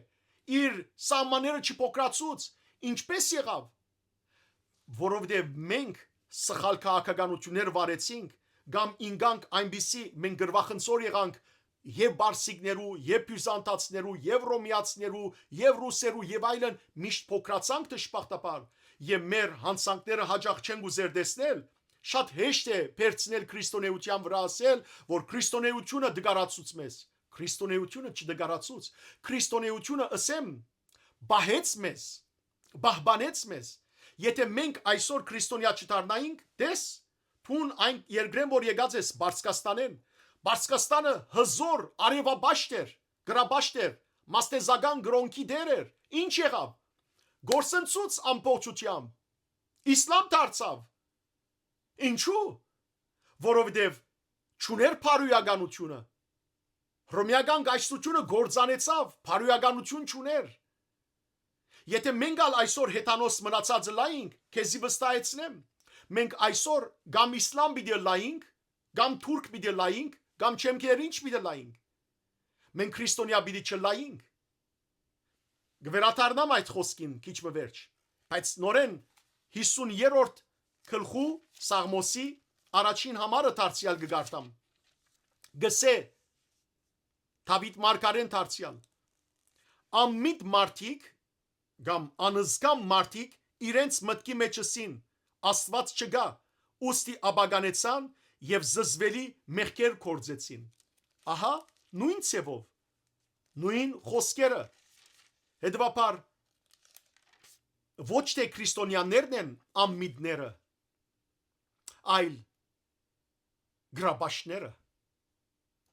իր սահմանները չփոքրացուց։ Ինչպե՞ս եղաւ։ Որովհետեւ մենք սխալ քաղաքականություններ վարեցինք, կամ ինկանք այնպիսի, մենք գրվախնձոր եղանք եւ բարսիկներու, եւ բիւզանդացիներու, եւ ռոմեացիներու, եւ ռուսերու, եւ այլն, միշտ փոքրացանք դժբախտաբար, եւ մեր յանցանքները յաճախ չենք ուզեր տեսնել։ Շատ հեշտ է բերցնել քրիստոնէության վրայ, ասել, որ քրիստոնէությունը դկարացուց մեզ։ Քրիստոնէությունը չդկարացուց։ Քրիստոնէությունը, ըսեմ, պահեց մեզ, պահպանեց մեզ։ Եթե մենք այսօր քրիստոնեայ չդառնայինք, տես, դուն այն երկրէն որ եկած ես, Պարսկաստանէն, Պարսկաստանը հզոր արեւապաշտ էր, գրապաշտ էր, մաստեզական կրօնքի տեր էր, ինչ եղաւ։ Գործընծուց ամբողջությամբ, իսլամ դարձաւ։ Ինչու՞։ Որովհետեւ չուներ բարոյականությունը։ Հռոմեական կայսրությունը կործանեցաւ, բարոյականություն չուներ։ Եթե մենք ալ այսօր հեթանոս մնացած ըլլայինք, քեզի վստահեցնեմ, մենք այսօր կամ իսլամ պիտի ըլլայինք, կամ թուրք պիտի ըլլայինք, կամ չեմ գիտեր ինչ պիտի ըլլայինք։ Մենք քրիստոնեայ պիտի չըլլայինք։ Կը վերադառնամ այդ խօսքին քիչ մը վերջ, բայց նորէն հիսուներորդ գլխու Սաղմոսի առաջին համարը դարձեալ կը կարդամ։ Գսէ Դաւիթ մարգարեն դարձեալ. «Անմիտ մարդիկ կամ անզգամ մարդիկ իրենց մտքի մեջ ըսին. "Աստուած չկայ", ուստի ապականեցան եւ զզուելի մեղքեր գործեցին"։ Ահա նոյն ձեւով, նոյն խօսքերը։ Հետեւաբար, ոչ թէ քրիստոնեաներն են անմիտները, այլ գրապաշտները։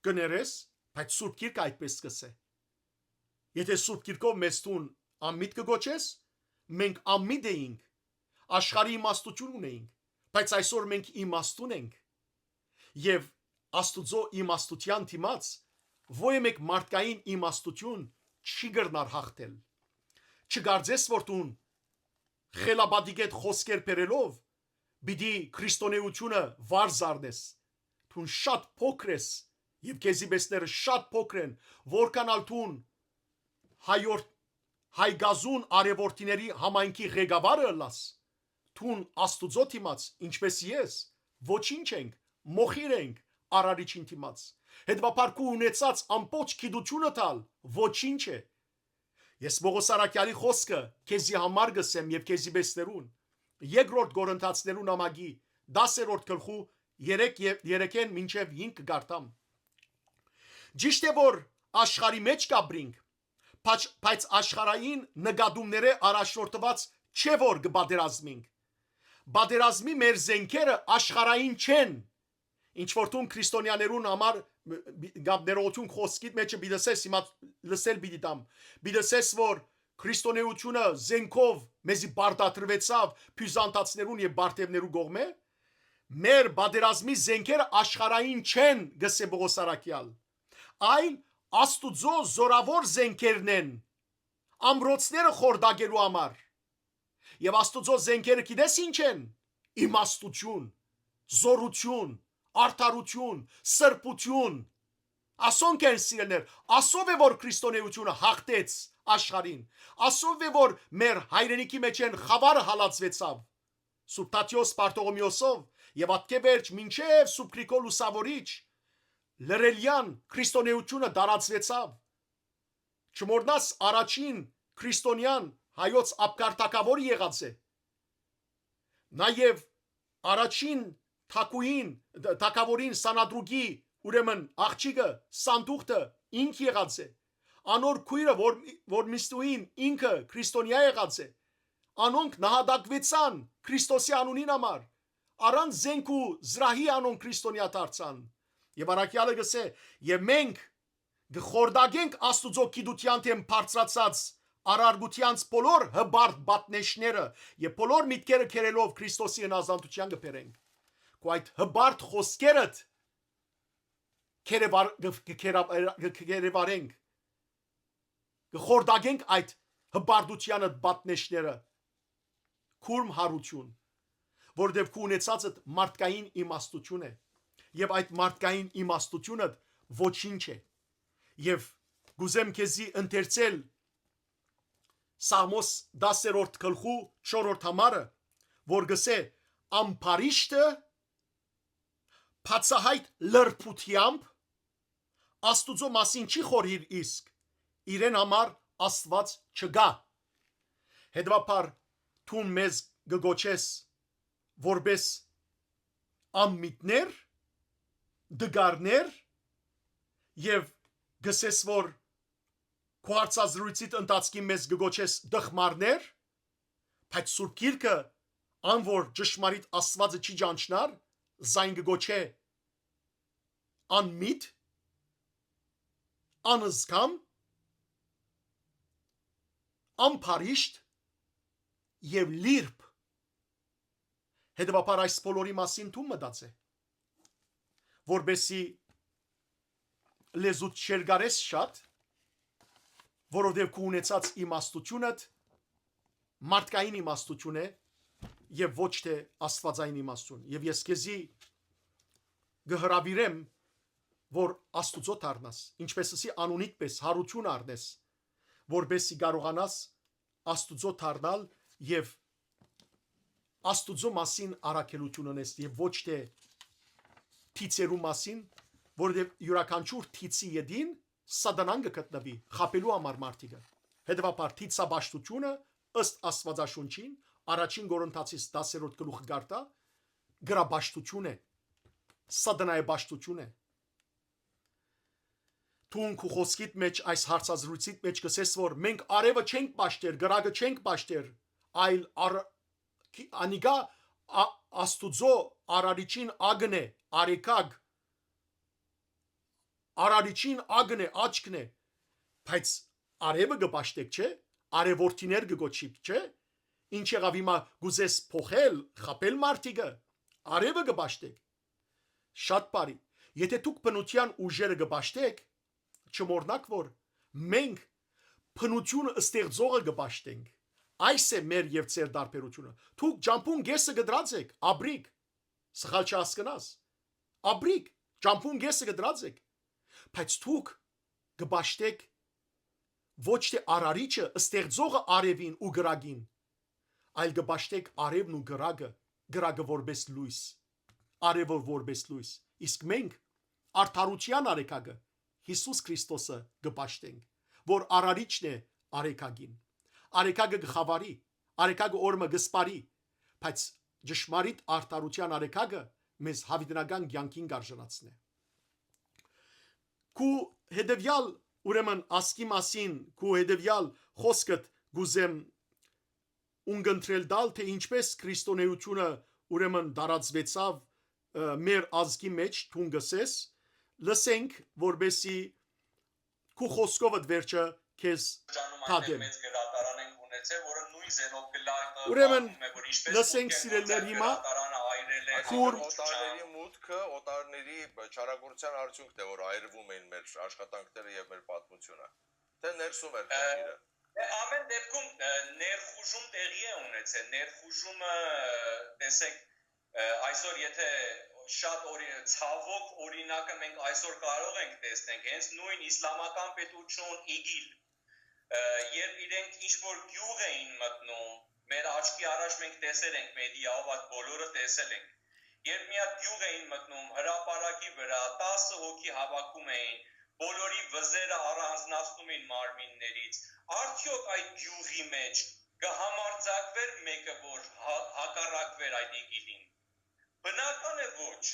Կներես, բայց Սուրբ Գիրքը այդպես կ'ըսէ։ Եթե Սուրբ Գիրքով մեզ դուն անմիտ կը գոչես, մենք անմիտ էինք, աշխարհի իմաստութիւն ունեինք, բայց այսօր մենք իմաստուն ենք։ Եւ Աստուծոյ իմաստութեան դիմաց ոյ մէկ մարդկային իմաստութիւն չի կրնար յաղթել։ Չկարծես, որ դուն խելապատիկ այդ խօսքեր բերելով պիտի քրիստոնէությունը վար զարնես։ Դուն շատ փոքր ես, եւ քեզի պեսները շատ փոքր են, որքան ալ դուն հայորդ-, հայ գազուն արեւորդիների համայնքի ղեկավարը ըլլաս, դուն Աստուծոյ դիմաց, ինչպես ես, ոչինչ ենք, մոխիր ենք Արարիչին դիմաց։ Հետեւաբար քու ունեցած ամբողջ գիտութիւնդ ալ ոչինչ է։ Ես Պողոս առաքեալի խօսքը քեզի համար կ'ըսեմ եւ քեզի պեսներուն. երկրորդ Կորինթացիներու նամակի դասերորդ գլխու երեք եւ երեքէն մինչեւ հինգ կը կարդամ։ Ճիշդ է, որ աշխարհի մէջ կ'ապրինք, բայց, բայց աշխարհային նկատումներէ առաջնորդուած չէ, որ կը պատերազմինք։ Պատերազմի մեր զենքերը աշխարհային չեն, ինչ որ դուն քրիստոնեաներուն համար, մ-, բի-, կամ ներողություն, խոսքիդ մէջը պիտի լսես, հիմա լսել պիտի տամ, պիտի լսես, որ քրիստոնեությունը զենքով մեզի պարտադրուեցաւ բիւզանդացիներուն եւ պարթեւներու կողմէ, մեր պատերազմի զենքերը աշխարհային չեն, գսէ Պողոս առաքեալ, այլ Աստուծոյ զօրաւոր զենքերն են, ամրոցները խորտակելու համար։ Եւ Աստուծոյ զենքերը գիտես ի՞նչ են։ Իմաստութիւն, զօրութիւն, արդարութիւն, սրբութիւն։ Ասոնք են, սիրելիներ, ասով է, որ քրիստոնեությունը յաղթեց աշխարհին, ասով է, որ մեր հայրենիքի մէջէն խաւարը հալածուեցաւ Սուրբ Թադէոս Պարթողոմէոսով, եւ ատկէ վերջ մինչեւ Սուրբ Գրիգոր Լուսաւորիչ, լռելեան քրիստոնեությունը տարածուեցաւ։ Չմոռնաս, առաջին քրիստոնեան հայոց աբգար թագաւորը եղած է։ Նաեւ առաջին թագուհին, թագաւորին Սանհեդրուկի, ուրեմն, աղջիկը, Սանտուղթը, ինք եղած է։ Անոր քոյրը, որ, որ Միսլուհին, ինքը քրիստոնեայ եղած է։ Անոնք նահատակուեցան Քրիստոսի անունին համար։ Առանց զենք ու զրահի անոնք քրիստոնեայ դարձան։ Եւ առաքեալը գսէ. «Եւ մենք կը խորտակենք Աստուծոյ գիտութեան դէմ բարձրացած առարկութեանց բոլոր հպարտ պատնեշները եւ բոլոր միտքերը քերելով Քրիստոսի հնազանդութեան կը բերենք»։ Քու այդ հպարտ խօսքերդ կ'երեւար-, կը, կը կերա-, կը, կ'երեւարենք, կը խորտակենք այդ հպարտութեանը պատնեշները, քուրմ յարութիւն, որովհետեւ քու ունեցածդ մարդկային իմաստութիւն է, եւ այդ մարդկային իմաստութիւնդ ոչինչ է։ Եւ կ'ուզեմ քեզի ընթերցել Սաղմոս դասերորդ գլխու չորրորդ համարը, որ գսէ. «Ամբարիշտը բացահայտ լրբութեամբ Աստուծոյ մասին չի խորհիր, իսկ իրեն համար Աստուած չկայ»։ Հետեւաբար դուն մեզ կը կոչես որպէս անմիտներ, տկարներ, եւ գսես, որ քու հարցազրույցիդ ընթացքին մեզ կը կոչես տխմարներ, բայց Սուրբ Գիրքը, ան որ ճշմարիտ Աստուածը չի ճանչնար, զայն կը կոչէ անմիտ, անզգամ, ամբարիշտ եւ լիրբ։ Հետեւաբար այս բոլորի մասին դու մտածէ, որպեսզի լեզուդ չերկարես շատ, որովհետեւ քու ունեցած իմաստութիւնդ մարդկային իմաստութիւն է եւ ոչ թէ աստուածային իմաստութիւն։ Եւ ես քեզի կը հրաւիրեմ, որ Աստուծոյ դառնաս, ինչպես ըսի անունիդ պէս, յարութիւն առնես, որպեսզի կարողանաս Աստուծոյ դառնալ եւ Աստուծոյ մասին առաքելութիւն ունես եւ ոչ թէ թիցերու մասին, որովհետեւ իւրաքանչիւր թիցի ետին Սատանան կը գտնուի խաբելու համար մարդիկը։ Հետեւաբար թիցապաշտութիւնը, ըստ Աստուածաշունչին, առաջին Կորինթացիս դասերորդ գլուխը կ'արտայ, գրապաշտութիւն է, Սատանայէ պաշտութիւն է։ Դուն քու խօսքիդ մէջ, այս հարցազրույցիդ մէջ կ'ըսես, որ մենք արեւը չենք պաշտեր, կրակը չենք պաշտեր, այլ առ-, քի-, անիկա ա-, Աստուծոյ արարիչին ակն է, արեգակ, արարիչին ակն է, աչքն է, բայց արեւը կը պաշտեք, չէ՞, արեւորդիներ կը կոչիք, չէ՞, ինչ եղաւ հիմա, կ'ուզես փոխել, խաբել մարդիկը, արեւը կը պաշտեք։ Շատ բարի։ Եթե դուք բնութեան ուժերը կը պաշտեք, չմոռնաք, որ մենք բնութիւնը ստեղծողը կը պաշտենք։ Այս է մեր եւ ձեր տարբերութիւնը։ Դուք ճամբուն կէսը կտրած էք, ապրիք, սխալ չհասկնաս։ Ապրիք, ճամբուն կէսը կտրած էք, բայց դուք կը պաշտեք ոչ թէ արարիչը, ստեղծողը արեւին ու կրակին, այլ կը պաշտեք արեւն ու կրակը, կրակը որպէս լոյս, արեւը որպէս լոյս, իսկ մենք արդարութեան արեգակը, Յիսուս Քրիստոսը կը պաշտենք, որ արարիչն է արեգակին։ Արեգակը կը խաւարի, արեգակը օրը մը կը սպառի, բայց ճշմարիտ արդարութեան արեգակը մեզ յաւիտենական կեանքին կ'արժանացնէ։ Քու հետեւեալ, ուրեմն, ազգի մասին, քու հետեւեալ խօսքդ կ'ուզեմ ունկնդրել տալ, թէ ինչպէս քրիստոնէութիւնը, ուրեմն, տարածուեցաւ, ը, մեր ազգի մէջ, դուն կ'ըսես, լսենք, որպէսզի քու խօսքովդ վերջը քեզ շրջանում, այնտեղ թադեմ։ Մեծ գրատարան ենք ունեցել, որը նոյն զենով գլախը Ուրեմն, պահում է, որ ինչպես լսենք, Մուկերնոց սիրելիներ, հիմա գրատարանը այրել է Այսինքն՝ Քուր- օտարների մուտքը, օտարների չարագործության արդյունքն է, որ այրվում էին մեր աշխատանքները եւ մեր պատմությունը։ Թե ներսում էր Ը, խնդիրը։ դե, ամեն դեպքում, ը, ներխուժում տեղի է ունեցել։ Ներխուժումը, ը, տեսեք, ը, այսօր եթե շատ օրի-, ցավոք օրինակը մենք այսօր կարող ենք տեսնենք, հենց նոյն իսլամական պետութիւն իգիլ, ը, երբ իրենք ինչ-որ գիւղ էին մտնում, մեր աչքի առաջ մենք տեսել ենք մեդիայով, այդ բոլորը տեսել ենք։ Երբ մի հատ գիւղ էին մտնում, հրապարակի վրա տասը հոգի հավաքում էին, բոլորի վզերը առանձնացնում էին մարմիններից, արդյոք այդ գիւղի մէջ կը համարձակվեր մէկը, որ հա-, հակառակվեր այդ իգիլին։ Բնական է ոչ։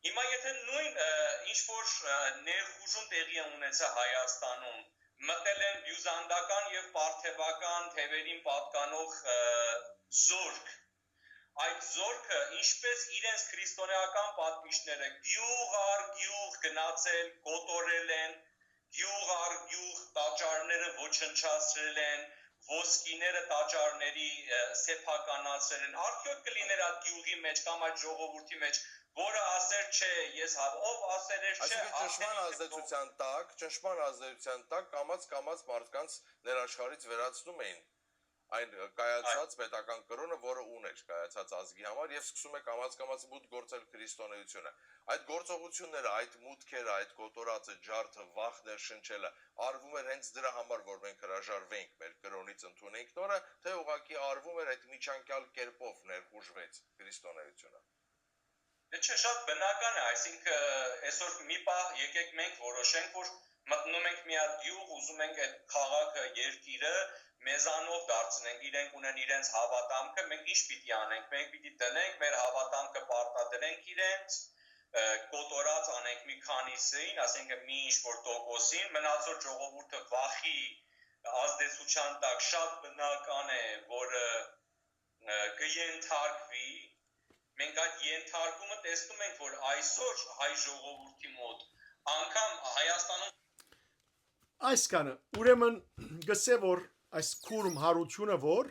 Հիմա եթե նոյն, ը, ինչ որ, ը, ներխուժում տեղի է ունեցա Հայաստանում, մտել են բիւզանդական եւ պարթեւական թեւերին պատկանող, ը, զորք, այդ զորքը ինչպես իրենց քրիստոնեական պատմիչները գիւղ առ գիւղ գնացել, կոտորել են, գիւղ առ գիւղ տաճարները ոչնչացրել են, ոսկիները տաճարների, ը, սեփականացրել են, արդյոք կը լիներ այդ գիւղի մէջ կամ այդ ժողովուրդի մէջ, որը ասեր, չէ, ես հա-, ով ասեր էր, չէ, Այսինքն՝ արդեն ճնշման ինքը ազդեցության տակ, ճնշման ազդեցության տակ կամաց-կամաց մարդկանց ներաշխարհից վերացնում էին այն, ը, կայացած Այո։ պետական կրօնը, որը ուներ կայացած ազգի համար, եւ սկսում է կամաց-կամաց մուտք գործել քրիստոնեությունը։ Այդ գործողությունները, այդ մուտքերը, այդ կոտորածը, ջարդը, վախ ներշնչելը արվում էր հենց դրա համար, որ մենք հրաժարվենք մեր կրօնից, ընդունենք նորը, թե ուղղակի արվում էր այդ միջանկյալ կերպով ներխուժվեց քրիստոնեությունը։ Դե չէ, շատ բնական է, այսինքն՝ այսօր մի պահ եկեք մենք որոշենք, որ մտնում ենք մի հատ գիւղ, ուզում ենք այդ քաղաքը, երկիրը մեզանով դարձնենք, իրենք ունեն իրենց հաւատամքը, մենք ինչ պիտի անենք, մենք պիտի դնենք, մեր հաւատամքը պարտադրենք իրենց, ը, կոտորած անենք մի քանիսին, ասենք մի ինչ որ տոկոսին, մնացող ժողովուրդը վախի ազդեցության տակ շատ բնական է, որ, ը, ը, կը ենթարկուի, մենք այդ ենթարկումը տեսնում ենք, որ այսօր հայ ժողովուրդի մոտ, անգամ Հայաստանում Այսքանը, ուրեմն, գսե որ այս քուրմ հարությունը, որ,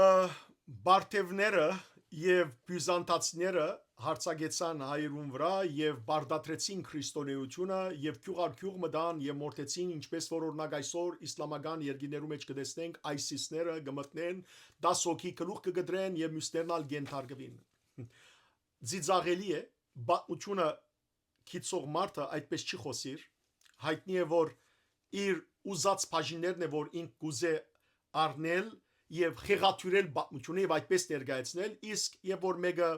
ը, պարթևները եւ բյուզանդացիները հարձակեցան հայերուն վրա եւ պարտադրեցին քրիստոնեությունը եւ գիւղ առ գիւղ մտան եւ մորթեցին, ինչպես որ, օրինակ, այսօր իսլամական երկիրներու մէջ կը տեսնենք, այսիսները կը մտնեն, տաս հոգի գլուխ կը կտրեն եւ մյուսներն ալ կ'ենթարկուին։ Ծիծաղելի է, պատմությունը գիտող մարդը այդպես չի խօսիր, յայտնի է, որ իր ուզած բաժիններն է, որ ինք կուզէ առնել եւ խեղաթիւրել պատմությունը եւ այդպես ներկայացնել, իսկ երբ որ մէկը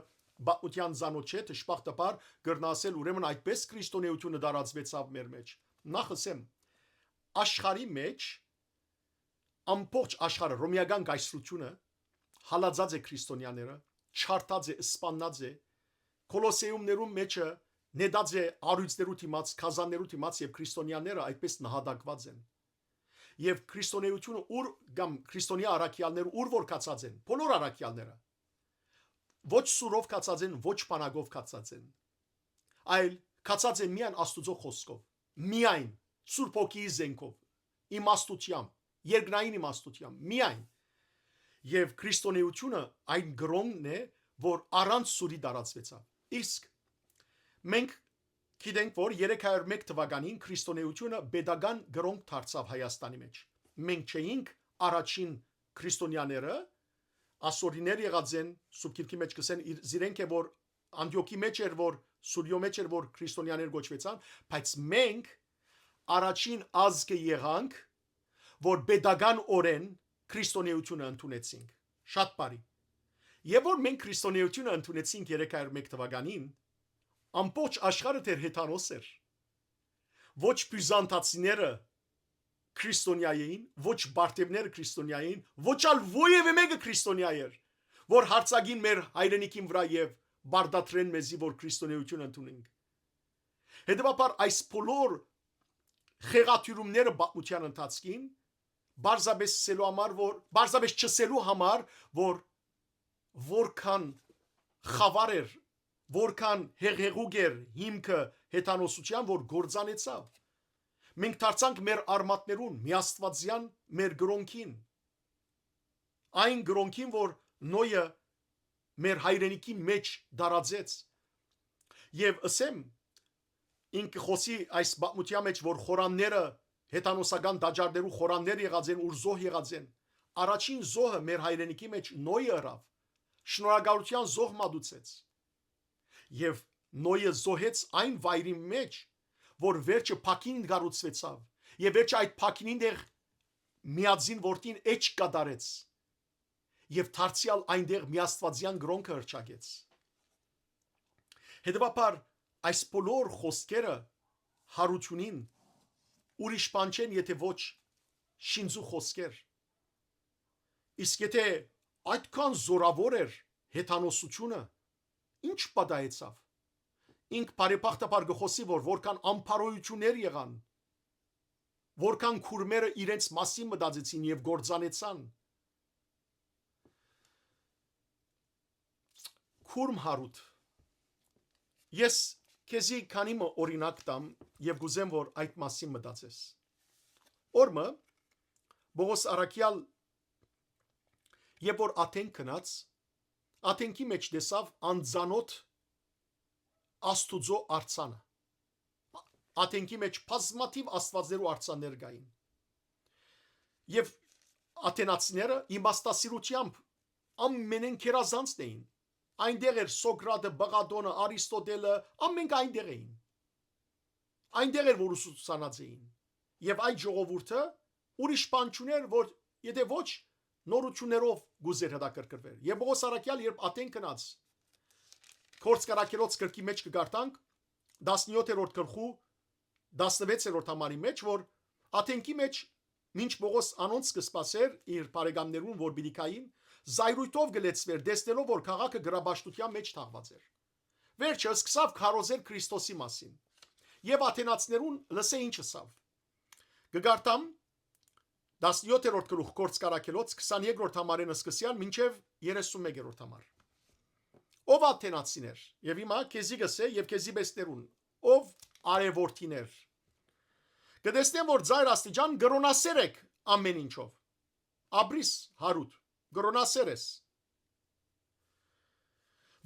պատմութեան ծանօթ չէ, դժբախտաբար կրնայ ասել, ուրեմն այդպես քրիստոնեությունը տարածուեցաւ մեր մէջ։ Նախ ըսեմ, աշխարհի մէջ, ամբողջ աշխարհը, Հռոմեական կայսրութիւնը հալածած է քրիստոնեաները, չարդած է, սպաննած է, Կոլոսեումներուն մէջը նետած է առիւծներու դիմաց, գազաններու դիմաց եւ քրիստոնեաները այդպես նահատակուած են։ Եւ քրիստոնեությունը ուր, կամ քրիստոնեայ առաքեալները ուր որ գացած են, բոլոր առաքեալները, ոչ սուրով գացած են, ոչ բանակով գացած են, այլ գացած են միայն Աստուծոյ խօսքով, միայն Սուրբ Հոգիի զենքով, իմաստութեամբ, երկնային իմաստութեամբ, միայն։ Եւ քրիստոնեությունը այն կրօնն է, որ առանց սուրի տարածուեցաւ։ Իսկ մենք գիտենք, որ երեք հարիւր մէկ թուականին քրիստոնեությունը պետական կրօն դարձաւ Հայաստանի մէջ։ Մենք չէինք առաջին քրիստոնեաները, ասորիներ եղած են, Սուրբ Գիրքի մէջ կ'ըսեն, իր, զիրենք է, որ Անտիոքի մէջ էր, որ Սուրիոյ մէջ էր, որ քրիստոնեաներ կոչուեցան, բայց մենք առաջին ազգը եղանք, որ պետական օրէն քրիստոնեությունը ընդունեցինք։ Շատ բարի։ Եւ որ մենք քրիստոնեությունը ընդունեցինք երեք հարիւր մէկ թուականին, ամբողջ աշխարհը դեռ հեթանոս էր։ Ոչ բյուզանդացիները քրիստոնեայ էին, ոչ պարթևները քրիստոնեայ էին, ոչ ալ որեւէ մէկը քրիստոնեայ էր։ որ յարձակին մեր հայրենիքին վրայ եւ պարտադրեն մեզի, որ քրիստոնէութիւն ընդունենք։ Հետեւաբար այս բոլոր խեղաթիւրումները պատմութեան ընթացքին պարզապէս ասելու համար, որ, պարզապէս չըսելու համար, որ որքան խաւար էր, որքան հեղեղուկ էր հիմքը հեթանոսութեան, որ կործանեցաւ։ Մենք դարձանք մեր արմատներուն, միաստվածեան մեր կրօնքին, այն կրօնքին, որ Նոյը մեր հայրենիքի մէջ տարածեց։ Եւ ըսեմ, ինք կը խօսի այս պատմութեան մէջ, որ խորանները, հեթանոսական տաճարներու խորաններ եղած են, ուր զոհ եղած են։ Առաջին զոհը մեր հայրենիքի մէջ Նոյը ըրաւ, շնորհակալութեան զոհ մատուցեց։ Եւ Նոյը զոհեց այն վայրին մէջ, որ վերջը փակին կառուցուեցաւ, եւ վերջը այդ փակինին տեղ միածին որդին էջ կատարեց, եւ դարձեալ այնտեղ միաստվածեան կրօնքը հռչակեց։ Հետեւաբար այս բոլոր խօսքերը յարութիւնին ուրիշ բան չեն, եթէ ոչ շինծու խօսքեր։ Իսկ եթէ այդքան զորաւոր էր հեթանոսությունը, ի՞նչ պատահեցաւ։ Ինք բարեբախտաբար կը խօսի, որ որքան անփարոյութիւններ եղան, որքան քուրմերը իրենց մասին մտածեցին եւ կործանեցան։ Քուրմ Յարութ, ես քեզի քանի մը օրինակ տամ եւ կուզեմ, որ այդ մասին մտածես։ Օր մը Պողոս առաքեալ, երբ որ Աթեն գնաց, Աթենքի մէջ տեսաւ անծանօթ Աստուծոյ արձանը։ Աթենքի մէջ բազմաթիւ աստուածներու արձաններ կային։ Եւ աթենացիները իմաստասիրութեամբ ամենէն գերազանցն էին։ Այնտեղ էր Սոկրատը, Պղատոնը, Արիստոտելը, ամենքը այնտեղ էին։ Այնտեղ էր, որ ուսուցանած էին։ Եւ այդ ժողովուրդը ուրիշ բան չուներ, որ եթէ ոչ նորութիւններով կուզեր հետաքրքրվեր։ Եւ Պողոս առաքեալ, երբ Աթեն գնաց, Գործք առաքելոց գրքի մէջ կը կարդանք, տասնեօթերորդ գլխու տասնվեցերորդ համարի մէջ, որ Աթենքի մէջ, մինչ Պողոս անոնց կը սպասէր իր բարեկամներուն, որ պիտի գային, զայրույթով կը լեցուէր, տեսնելով որ քաղաքը գրապաշտութեան մէջ թաղուած էր։ Վերջը սկսաւ քարոզել Քրիստոսի մասին։ Եւ աթենացիներուն լսէ ինչ ըսաւ։ Կը կարդամ տասնեօթերորդ գլուխ Գործք առաքելոց, քսանեքերորդ համարէն սկսեալ մինչեւ երեսունմեկերորդ համար։ Ով աթենացիներ, եւ հիմա քեզի կ'ըսէ եւ քեզի պէսներուն, ով արեւորդիներ, կը տեսնեմ որ ծայր աստիճան կրոնասեր էք ամէն ինչով։ Ապրիս, Յարութ, կրոնասեր ես։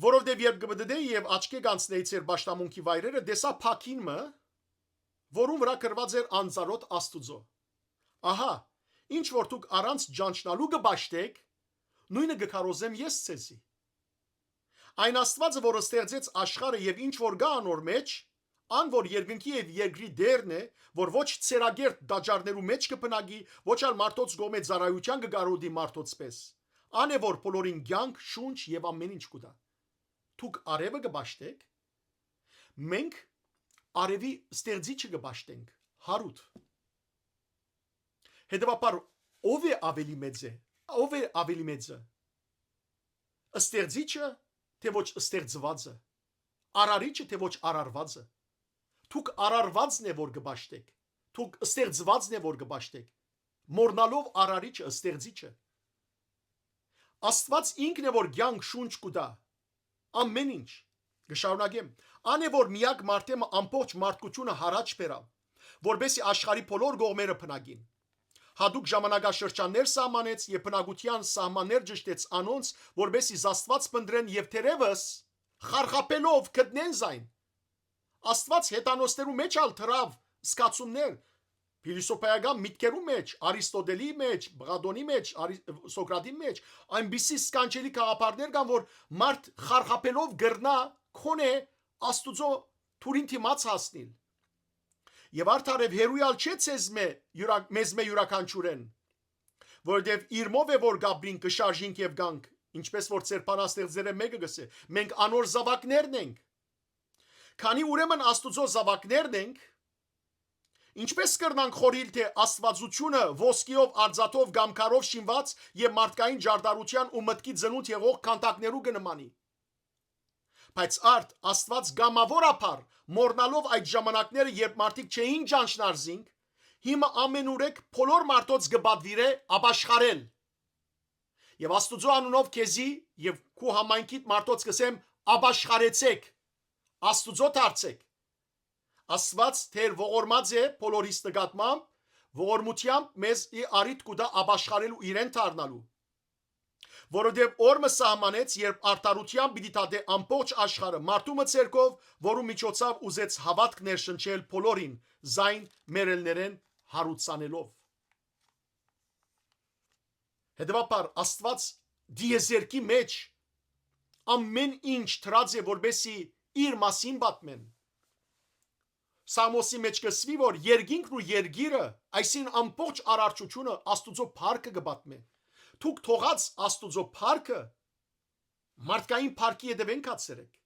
Որովհետեւ երբ կը մտնէի եւ աչքէ կանցնէի ձեր պաշտամունքի վայրերը, տեսայ փակին մը, որուն վրայ գրուած էր անծանօթ Աստուծոյ։ Ահա, ինչ որ դուք առանց ճանչնալու կը պաշտէք, նոյնը կը քարոզեմ ես ձեզի։ Այն Աստուածը, որ ստեղծեց աշխարհը եւ ինչ որ կայ անոր մէջ, ան որ երկնքի եւ երկրի Տէրն է, որ ոչ ցերակերտ տաճարներու մէջ կը բնակի, ոչ ալ մարդոց կողմէ ծառայութեան կը կարօտի մարդոց պէս, ան է որ բոլորին կեանք, շունչ եւ ամէն ինչ կու տայ։ Դուք արեւը կը պաշտէք, մենք արեւի ստեղծիչը կը պաշտենք, Յարութ։ Հետեւաբար, ով է ավելի մեծ է, ով է ավելի մեծը, ստեղծիչը, թէ ոչ ստեղծուածը, արարիչը, թէ ոչ արարվածը։ Դուք արարվածն է որ կը պաշտեք, դուք ստեղծվածն է որ կը պաշտեք, մոռնալով արարիչը, ստեղծիչը։ Աստուած ինքն է որ կեանք, շունչ կու տայ, ամէն ինչ։ Կը շարունակեմ։ Ան է որ միակ մարդէ մը ամբողջ մարդկությունը յառաջ բերաւ, որպեսզի աշխարհի բոլոր կողմերը բնակին։ Յատուկ ժամանակաշրջաններ սահմանեց եւ բնակութեան սահմաններ ճշտեց անոնց, որպեսզի զաստուած փնտռեն եւ թերեւս խարխափելով գտնեն զայն։ Աստուած հեթանոսներու մէջ ալ դրաւ զգացումներ, փիլիսոփայական միտքերու մէջ, Արիստոտելի մէջ, Պղատոնի մէջ, Արի-, Սոկրատի մէջ, այնպիսի սքանչելի գաղափարներ կան, որ մարդ խարխափելով կրնայ քոնէ Աստուծոյ թուրին դիմաց հասնիլ։ Եւ արդարեւ հերոյ ալ չէ ձեզմէ յուրա-, մեզմէ յուրաքանչիւրէն, որովհետեւ իրմով է որ կապրինք, կը շարժինք եւ գանք, ինչպես որ ձեր բանաստեղծներէն մէկը կ'ըսէ, մենք անոր զաւակներն ենք։ Քանի ուրեմն Աստուծոյ զաւակներն ենք, Ինչպե՞ս կրնանք խորհիլ թէ աստուածութիւնը ոսկիով, արծաթով կամ քարով շինուած եւ մարդկային ճարտարութեան ու մտքի ծնունդ եղող քանդակներու կը նմանի։ Բայց արդ, Աստուած կամաւորաբար, մոռնալով այդ ժամանակները, երբ մարդիկ չէին ճանչնար զինք, հիմա ամենուրեք բոլոր մարդոց կը պատուիրէ ապաշխարել։ Եւ Աստուծոյ անունով քեզի եւ քու համայնքիդ մարդոց կ'ըսեմ. ապաշխարեցէք, Աստուծոյ դարձէք։ Աստուած թեր ողորմած է բոլորիս նկատմամբ, ողորմութեամբ մեզ ի առիթ կու տայ ապաշխարել ու իրեն դառնալու։ Որովհետեւ օր մը սահմանեց, երբ արդարութեան պիտի դատէ ամբողջ աշխարհը, մարդու մը ձեռքով, որու միջոցաւ ուզեց հաւատք ներշնչել բոլորին, զայն մեռելներէն յարուցանելով։ Հետեւաբար, Աստուած դիեզերքի մէջ ամէն ինչ դրած է, որպեսզի իր մասին պատմեն։ Սաղմոսի մէջ կ'ըսուի, որ երկինքն ու երկիրը, այսինքն ամբողջ արարչությունը, Աստուծոյ փառքը կը պատմէ։ Դուք թողած Աստուծոյ փառքը մարդկային փառքի ետեւէն գացերէք։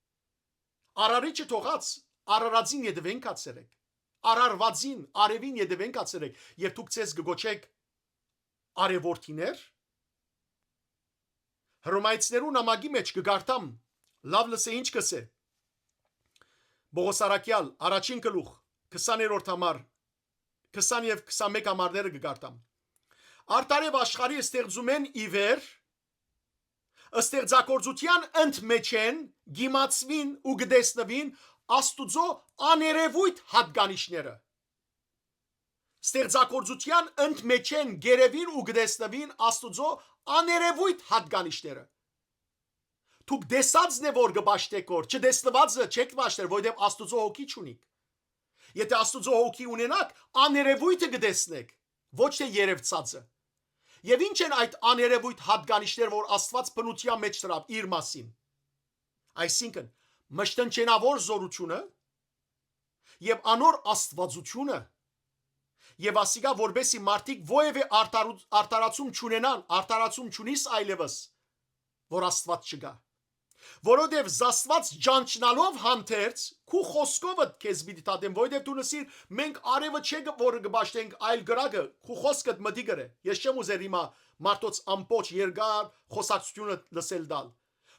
Արարիչը թողած արարածին ետեւէն գացերէք։ Արարուածին, արեւին ետեւէն գացերէք, եւ դուք ձեզ կը կոչէք արեւորդիներ։ Հռոմայեցիներու նամակի մէջ կը կարդամ, լաւ լսէ ինչ կ'ըսէ Պողոս առաքեալ, առաջին գլուխ, քսաներորդ համար, քսան եւ քսանմէկ համարները կը կարդամ։ Արդարեւ աշխարհի ստեղծումէն ի վեր, ստեղծագործութեան ընդմէջէն կ'իմացուին ու կը տեսնուին Աստուծոյ աներեւոյթ յատկանիշները։ Ստեղծագործութեան ընդմէջէն գերեւին ու կը տեսնուին Աստուծոյ աներեւոյթ յատկանիշները։ Դուք տեսածն է որ կը պաշտէք որ, չտեսնուածը չէք պաշտեր, որովհետեւ Աստուծոյ հոգի չունիք։ Եթէ Աստուծոյ հոգի ունենաք, աներեւոյթը կը տեսնէք, ոչ թէ երեւցածը։ Եւ ի՞նչ են այդ աներեւոյթ յատկանիշները, որ Աստուած բնութեան մէջ դրաւ իր մասին։ Այսինքն, մշտնջենաւոր զօրութիւնը եւ անոր աստուածութիւնը, եւ ասիկա, որպեսզի մարդիկ որեւէ արդարու-, արդարացում չունենան, արդարացում չունիս այլեւս, որ Աստուած չկայ։ Որովհետեւ Աստուած ճանչնալով հանդերձ, քու խօսքովդ քեզ պիտի դատեմ, որովհետեւ դուն ըսիր, մենք արեւը չէ որ կը պաշտենք, այլ կրակը, քու խօսքդ մտի գրե։ Ես չեմ ուզեր հիմա մարդոց ամբողջ երկար խօսակցութիւնը լսել տալ։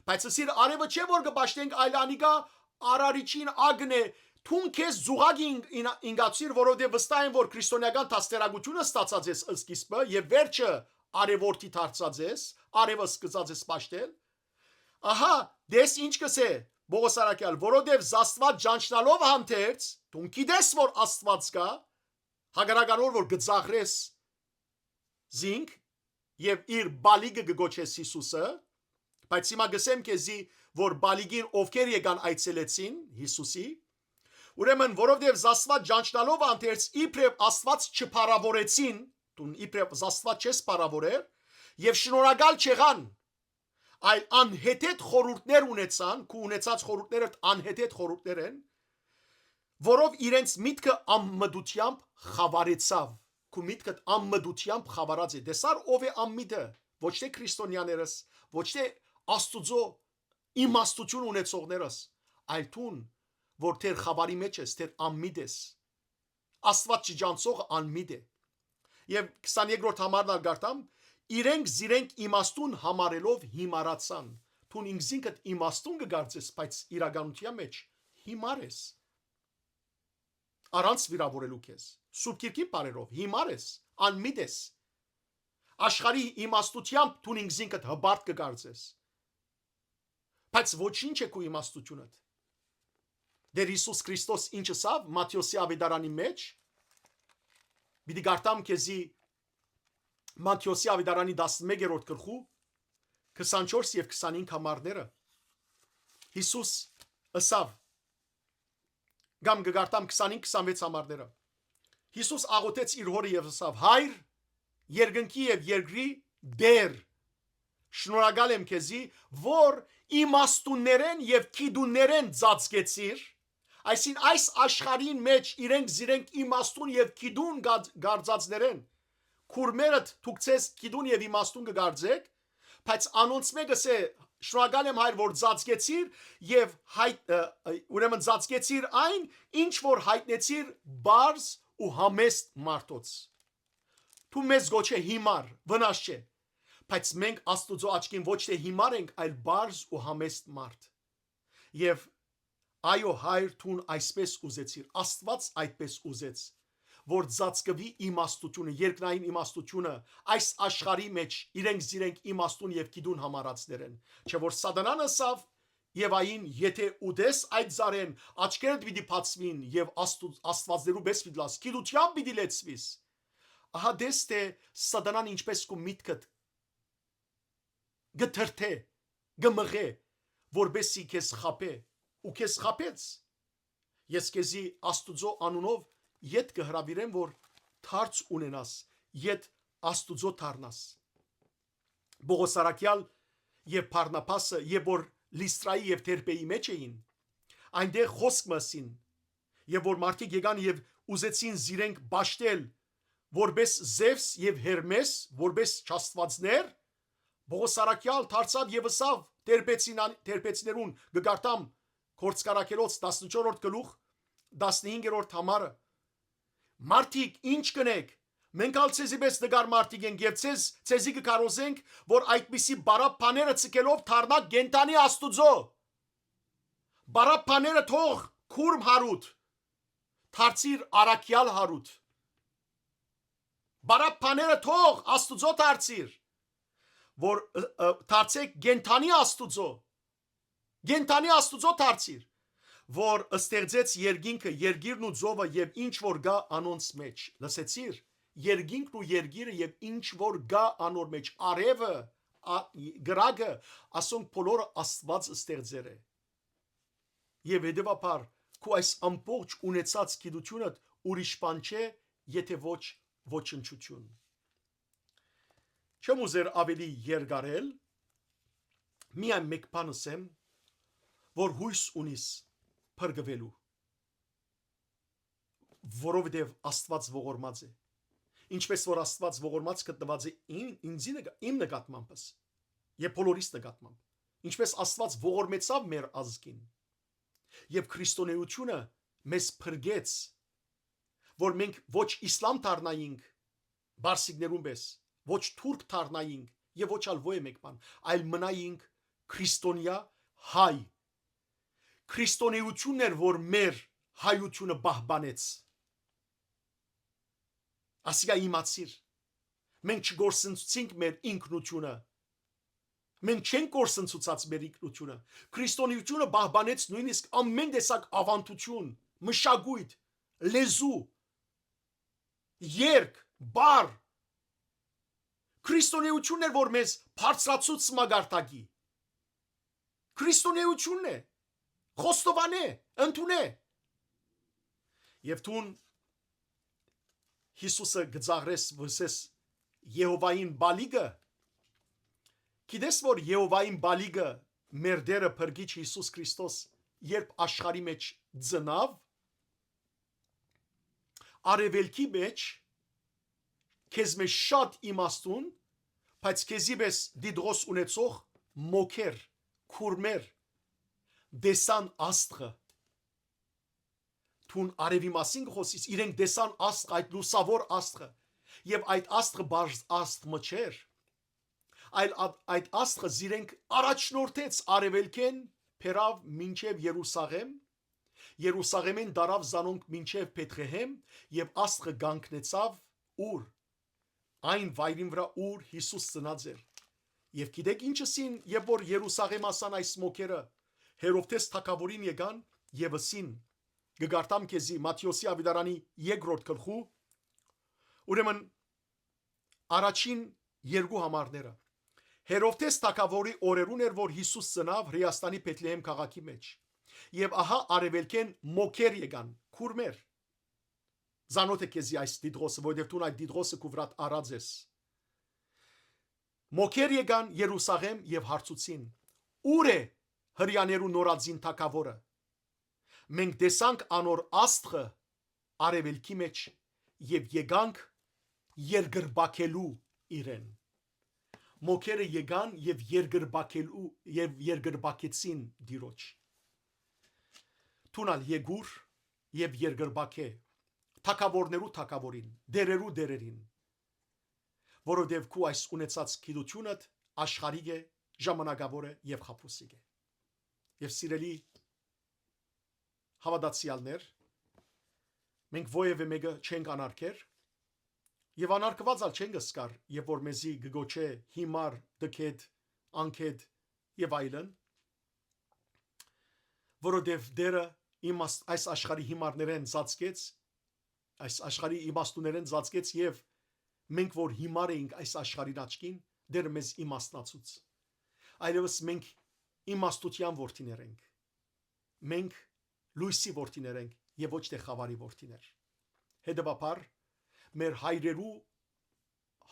Բայց ըսիր, արեւը չէ որ կը պաշտենք, այլ անիկա արարիչին ակն է, դուն քեզ զուգակ ին-, ին-, ինգացիր, որովհետեւ վստահ եմ, որ քրիստոնեական դաստիարակութիւնը ստացած ես սկիզբը եւ վերջը արեւորդի դարձած ես, արեւը սկսած ես պաշտել։ Ահա, դες ինչ կ'ըսէ Պողոս առաքեալ, որովհետեւ Աստուած ճանչնալով հանդերձ, դուն գիտես որ Աստուած կայ, հակառակ անոր որ կը ծաղրես զինք եւ իր բալիկը կը կոչես Յիսուսը, բայց հիմա կ'ըսեմ քեզի, որ բալիկին ովքեր եկան այցելեցին Յիսուսի, ուրեմն որովհետեւ Աստուած ճանչնալով հանդերձ իբրեւ Աստուած չփառաւորեցին, դուն իբրեւ Աստուած չես փառաւորեր, եւ շնորհակալ չեղան, այլ անհեթեթ խորհուրդներ ունեցան, քու ունեցած խորհուրդներդ անհեթեթ խորհուրդներ են, որով իրենց միտքը անմտությամբ խավարեցաւ, քու միտքդ անմտությամբ խավարած է, տեսար ով է անմիտը, ոչ թէ քրիստոնեաներս, ոչ թէ Աստուծոյ իմաստութիւն ունեցողներս, այլ դուն, որ թեր խավարի մէջ ես, թեր անմիտ ես, Աստուած չճանչնող անմիտ է։ Եւ քսաներկրորդ համարն ալ կարդամ, իրենք զիրենք իմաստուն համարելով հիմարացան։ Դուն ինքզինքդ իմաստուն կը կարծես, բայց իրականության մէջ հիմար ես։ Առանց վիրավորելու քեզ, Սուրբ Գիրքին բարերով հիմար ես, անմիտ ես։ Աշխարհի իմաստությամբ դուն ինքզինքդ հպարտ կը կարծես։ Բայց ոչինչ է քու իմաստութիւնդ։ Տեր Յիսուս Քրիստոս ինչ ըսաւ Մատթէոսի աւետարանի մէջ, պիտի կարդամ քեզի Մատթէոսի աւետարանի տասնմեկերորդ գլխու քսանչորս եւ քսանհինգ համարները։ Յիսուս ըսաւ, կամ կը կարդամ քսանհինգ քսանվեց համարները։ Յիսուս աղօթեց իր հօրը եւ ըսաւ. «Հայր, երկնքի եւ երկրի Տեր, շնորհակալ եմ քեզի, որ իմաստուններեն եւ գիտուններեն ծածկեցիր», այսինքն այս աշխարհին մէջ իրենք զիրենք իմաստուն եւ գիտուն գա-, գարձածներեն, քուրմերդ դուք ձեզ գիտուն եւ իմաստուն կը գարձեք, բայց անոնց մէկը սէ, շնորհակալ եմ հայր, որ ծածկեցիր եւ հայ-, ը, ը, ուրեմն ծածկեցիր այն, ինչ որ յայտնեցիր բարձ ու համեստ մարդոց։ Դու մեզ գոչէ հիմար, վնաս չէ, բայց մենք Աստուծոյ աչքին ոչ թէ հիմար ենք, այլ պարզ ու համեստ մարդ։ Եւ այո, Հայր, դուն այսպես ուզեցիր, Աստուած այդպես ուզեց, որ ծածկուի իմաստութիւնը, երկնային իմաստութիւնը, այս աշխարհի մեջ իրենք զիրենք իմաստուն եւ գիտուն համարածներ են։ Չէ՞ որ Սատանան ըսաւ Եվային. «Եթէ ուտես այդ ծառէն, աչքերդ պիտի բացուին եւ Աստու-, աստուածներու պէս պիտի լաս, գիտութեամբ պիտի լեցուիս»։ Ահա տես թէ Սատանան ինչպես քու միտքդ կը թրթէ, կը մղէ, որպեսզի քեզ խաբէ, ու քեզ խաբեց։ Ես քեզի Աստուծոյ անունով ետ կը հրաւիրեմ, որ դարձ ունենաս, ետ Աստուծոյ դառնաս։ Պողոս առաքեալ եւ Բարնաբասը, եւ որ Լիստրայի եւ Դերբէի մէջ էին, այնտեղ խօսք մը ըսին, եւ որ մարդիկ եկան եւ ուզեցին զիրենք պաշտել, որպէս Զևս եւ Հերմէս, որպէս չաստուածներ, Պողոս առաքեալ դարձաւ եւ ըսաւ Դերբեցին-, Դերբեցիներուն, կը կարդամ Գործք առաքելոց տասնչորրորդ գլուխ, տասնհինգերորդ համարը. «Մարդիկ, ի՞նչ կ'ընէք։ Մենք ալ ձեզի պէս տկար մարդիկ ենք եւ ձեզ, ձեզի կը քարոզենք, որ այդպիսի բարապ բաները ձգելով դառնաք կենդանի Աստուծոյ։ Բարապ բաները թող քուրմ հարուտ դարձիր առաքեալ հարուտ։ Բարապ բաները թող Աստուծոյ դարձիր, որ, ը, ը, դարձեք կենդանի Աստուծոյ։ Կենդանի Աստուծոյ դարձիր, որ ստեղծեց երկինքը, երկիրն ու ծովը եւ ինչ որ կայ անոնց մեջ»։ Լսեցի՞ր, երկինքն ու երկիրը եւ ինչ որ կայ անոր մեջ, արեւը, ա-, կրակը, ասոնք բոլորը Աստուած ստեղծեր է։ Եւ հետեւաբար քու այս ամբողջ ունեցած գիտութիւնդ ուրիշ բան չէ, եթէ ոչ ոչնչութիւն։ Չեմ ուզեր աւելի երկարել, միայն մէկ բան ըսեմ, որ յոյս ունիս փրկուելու, որովհետեւ Աստուած ողորմած է։ Ինչպես որ Աստուած ողորմած գտնուած է իմ, ինձի նկա-, իմ նկատմամբս եւ բոլորիս նկատմամբ, ինչպես Աստուած ողորմեցաւ մեր ազգին, եւ քրիստոնէութիւնը մեզ փրկեց, որ մենք ոչ իսլամ դառնայինք պարսիկներուն պէս, ոչ թուրք դառնայինք եւ ոչ ալ ոյ մէկ բան, այլ մնայինք քրիստոնեայ հայ։ Քրիստոնէութիւնն էր, որ մեր հայութիւնը պահպանեց։ Ասիկա իմացիր։ Մենք չկորսնցուցինք մեր ինքնութիւնը։ Մենք չենք կորսնցուցած մեր ինքնութիւնը։ Քրիստոնէութիւնը պահպանեց նոյնիսկ ամէն տեսակ աւանդութիւն, մշակոյթ, լեզու, երգ, բառ։ Քրիստոնէութիւնն էր, որ մեզ բարձրացուց մակարդակի։ Քրիստոնէութիւնն է, խոստովանէ, ընդունէ։ Եւ դուն Յիսուսը կը ծաղրես, ըսես Եհովային բալիկը։ Գիտես, որ Եհովային բալիկը, մեր Տէրը Փրկիչ Յիսուս Քրիստոս, երբ աշխարհի մեջ ծնաւ, արեւելքի մեջ, քեզմէ շատ իմաստուն, բայց քեզի պէս դիդղոս ունեցող մոգեր, քուրմեր, տեսան աստղը։ Դուն արեւի մասին կը խօսիս, իրենք տեսան աստղ, այդ լուսաւոր աստղը։ Եւ այդ աստղը բարձ աստղ մը չէր, այլ ա-, այդ աստղը զիրենք առաջնորդեց արեւելքէն, բերաւ մինչեւ Երուսաղեմ, Երուսաղեմէն տարաւ զանոնք մինչեւ Բեթղեհեմ եւ աստղը կանգնեցաւ ուր, այն վայրին վրայ, ուր Յիսուս ծնած էր։ Եւ գիտեք ի՞նչ ըսին, երբ որ Երուսաղեմ հասան այս մոգերը, Հերովդէս թագաւորին եկան եւ ըսին, կը կարդամ քեզի Մատթէոսի աւետարանի երկրորդ գլխու, ուրեմն առաջին երկու համարները։ Հերովդէս թագաւորի օրերուն էր, որ Յիսուս ծնաւ Հրեաստանի Բեթլեհեմ քաղաքի մեջ։ Եւ ահա արեւելքէն մոգեր եկան, քուրմեր։ Զանոթ է քեզի այս դիդղոսը, որովհետեւ դուն այդ դիդղոսը քու վրադ առած ես։ Մոգեր եկան Երուսաղեմ եւ հարցուցին. «Ո՞ւր է Հրեաներու նորածին թագաւորը։ Մենք տեսանք անոր աստղը արեւելքի մեջ եւ եկանք երկրպագելու իրեն»։ Մոգերը եկան եւ երկրպագելու, եւ երկրպագեցին Տիրոջ։ Դուն ալ եկուր եւ երկրպագէ թագաւորներու թագաւորին, տէրերու տէրերին, որովհետեւ քու այս ունեցած գիտութիւնդ աշխարհիկ է, ժամանակաւոր է եւ խաբուսիկ է։ Եւ սիրելի հաւատացեալներ, մենք ոեւէ մէկը չենք անարգեր եւ անարգուած ալ չենք զգար, երբ որ մեզի կը գոչէ հիմար, տգէտ, անգէտ եւ այլն, որովհետեւ Տէրը իմաստ-, այս աշխարհի հիմարներէն ծածկեց, այս աշխարհի իմաստուներէն ծածկեց եւ մենք որ հիմար էինք այս աշխարհին աչքին, Տէրը մեզ իմաստնացուց։ Այլեւս մենք իմաստութեան որդիներ ենք։ Մենք լոյսի որդիներ ենք եւ ոչ թէ խաւարի որդիներ։ Հետեւաբար, մեր հայրերու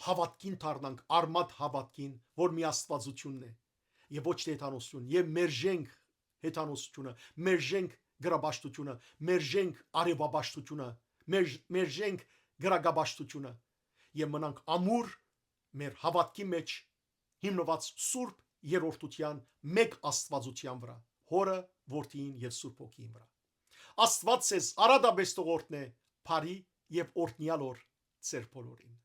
հաւատքին դառնանք, արմատ հաւատքին, որ միաստվածութիւնն է եւ ոչ թէ հեթանոսութիւն, եւ մերժենք հեթանոսութիւնը, մերժենք գրապաշտութիւնը, մերժենք արեւապաշտութիւնը, մերժ-, մերժենք գրակապաշտութիւնը եւ մնանք ամուր մեր հաւատքի մէջ հիմնուած սուրբ երրորդութեան, մէկ Աստուածութեան վրայ, Հօրը, Որդիին եւ Սուրբ Հոգիին վրայ։ Աստուած ձեզ արատապէս թող օրհնէ, բարի եւ օրհնեալ օր ձեր բոլորին։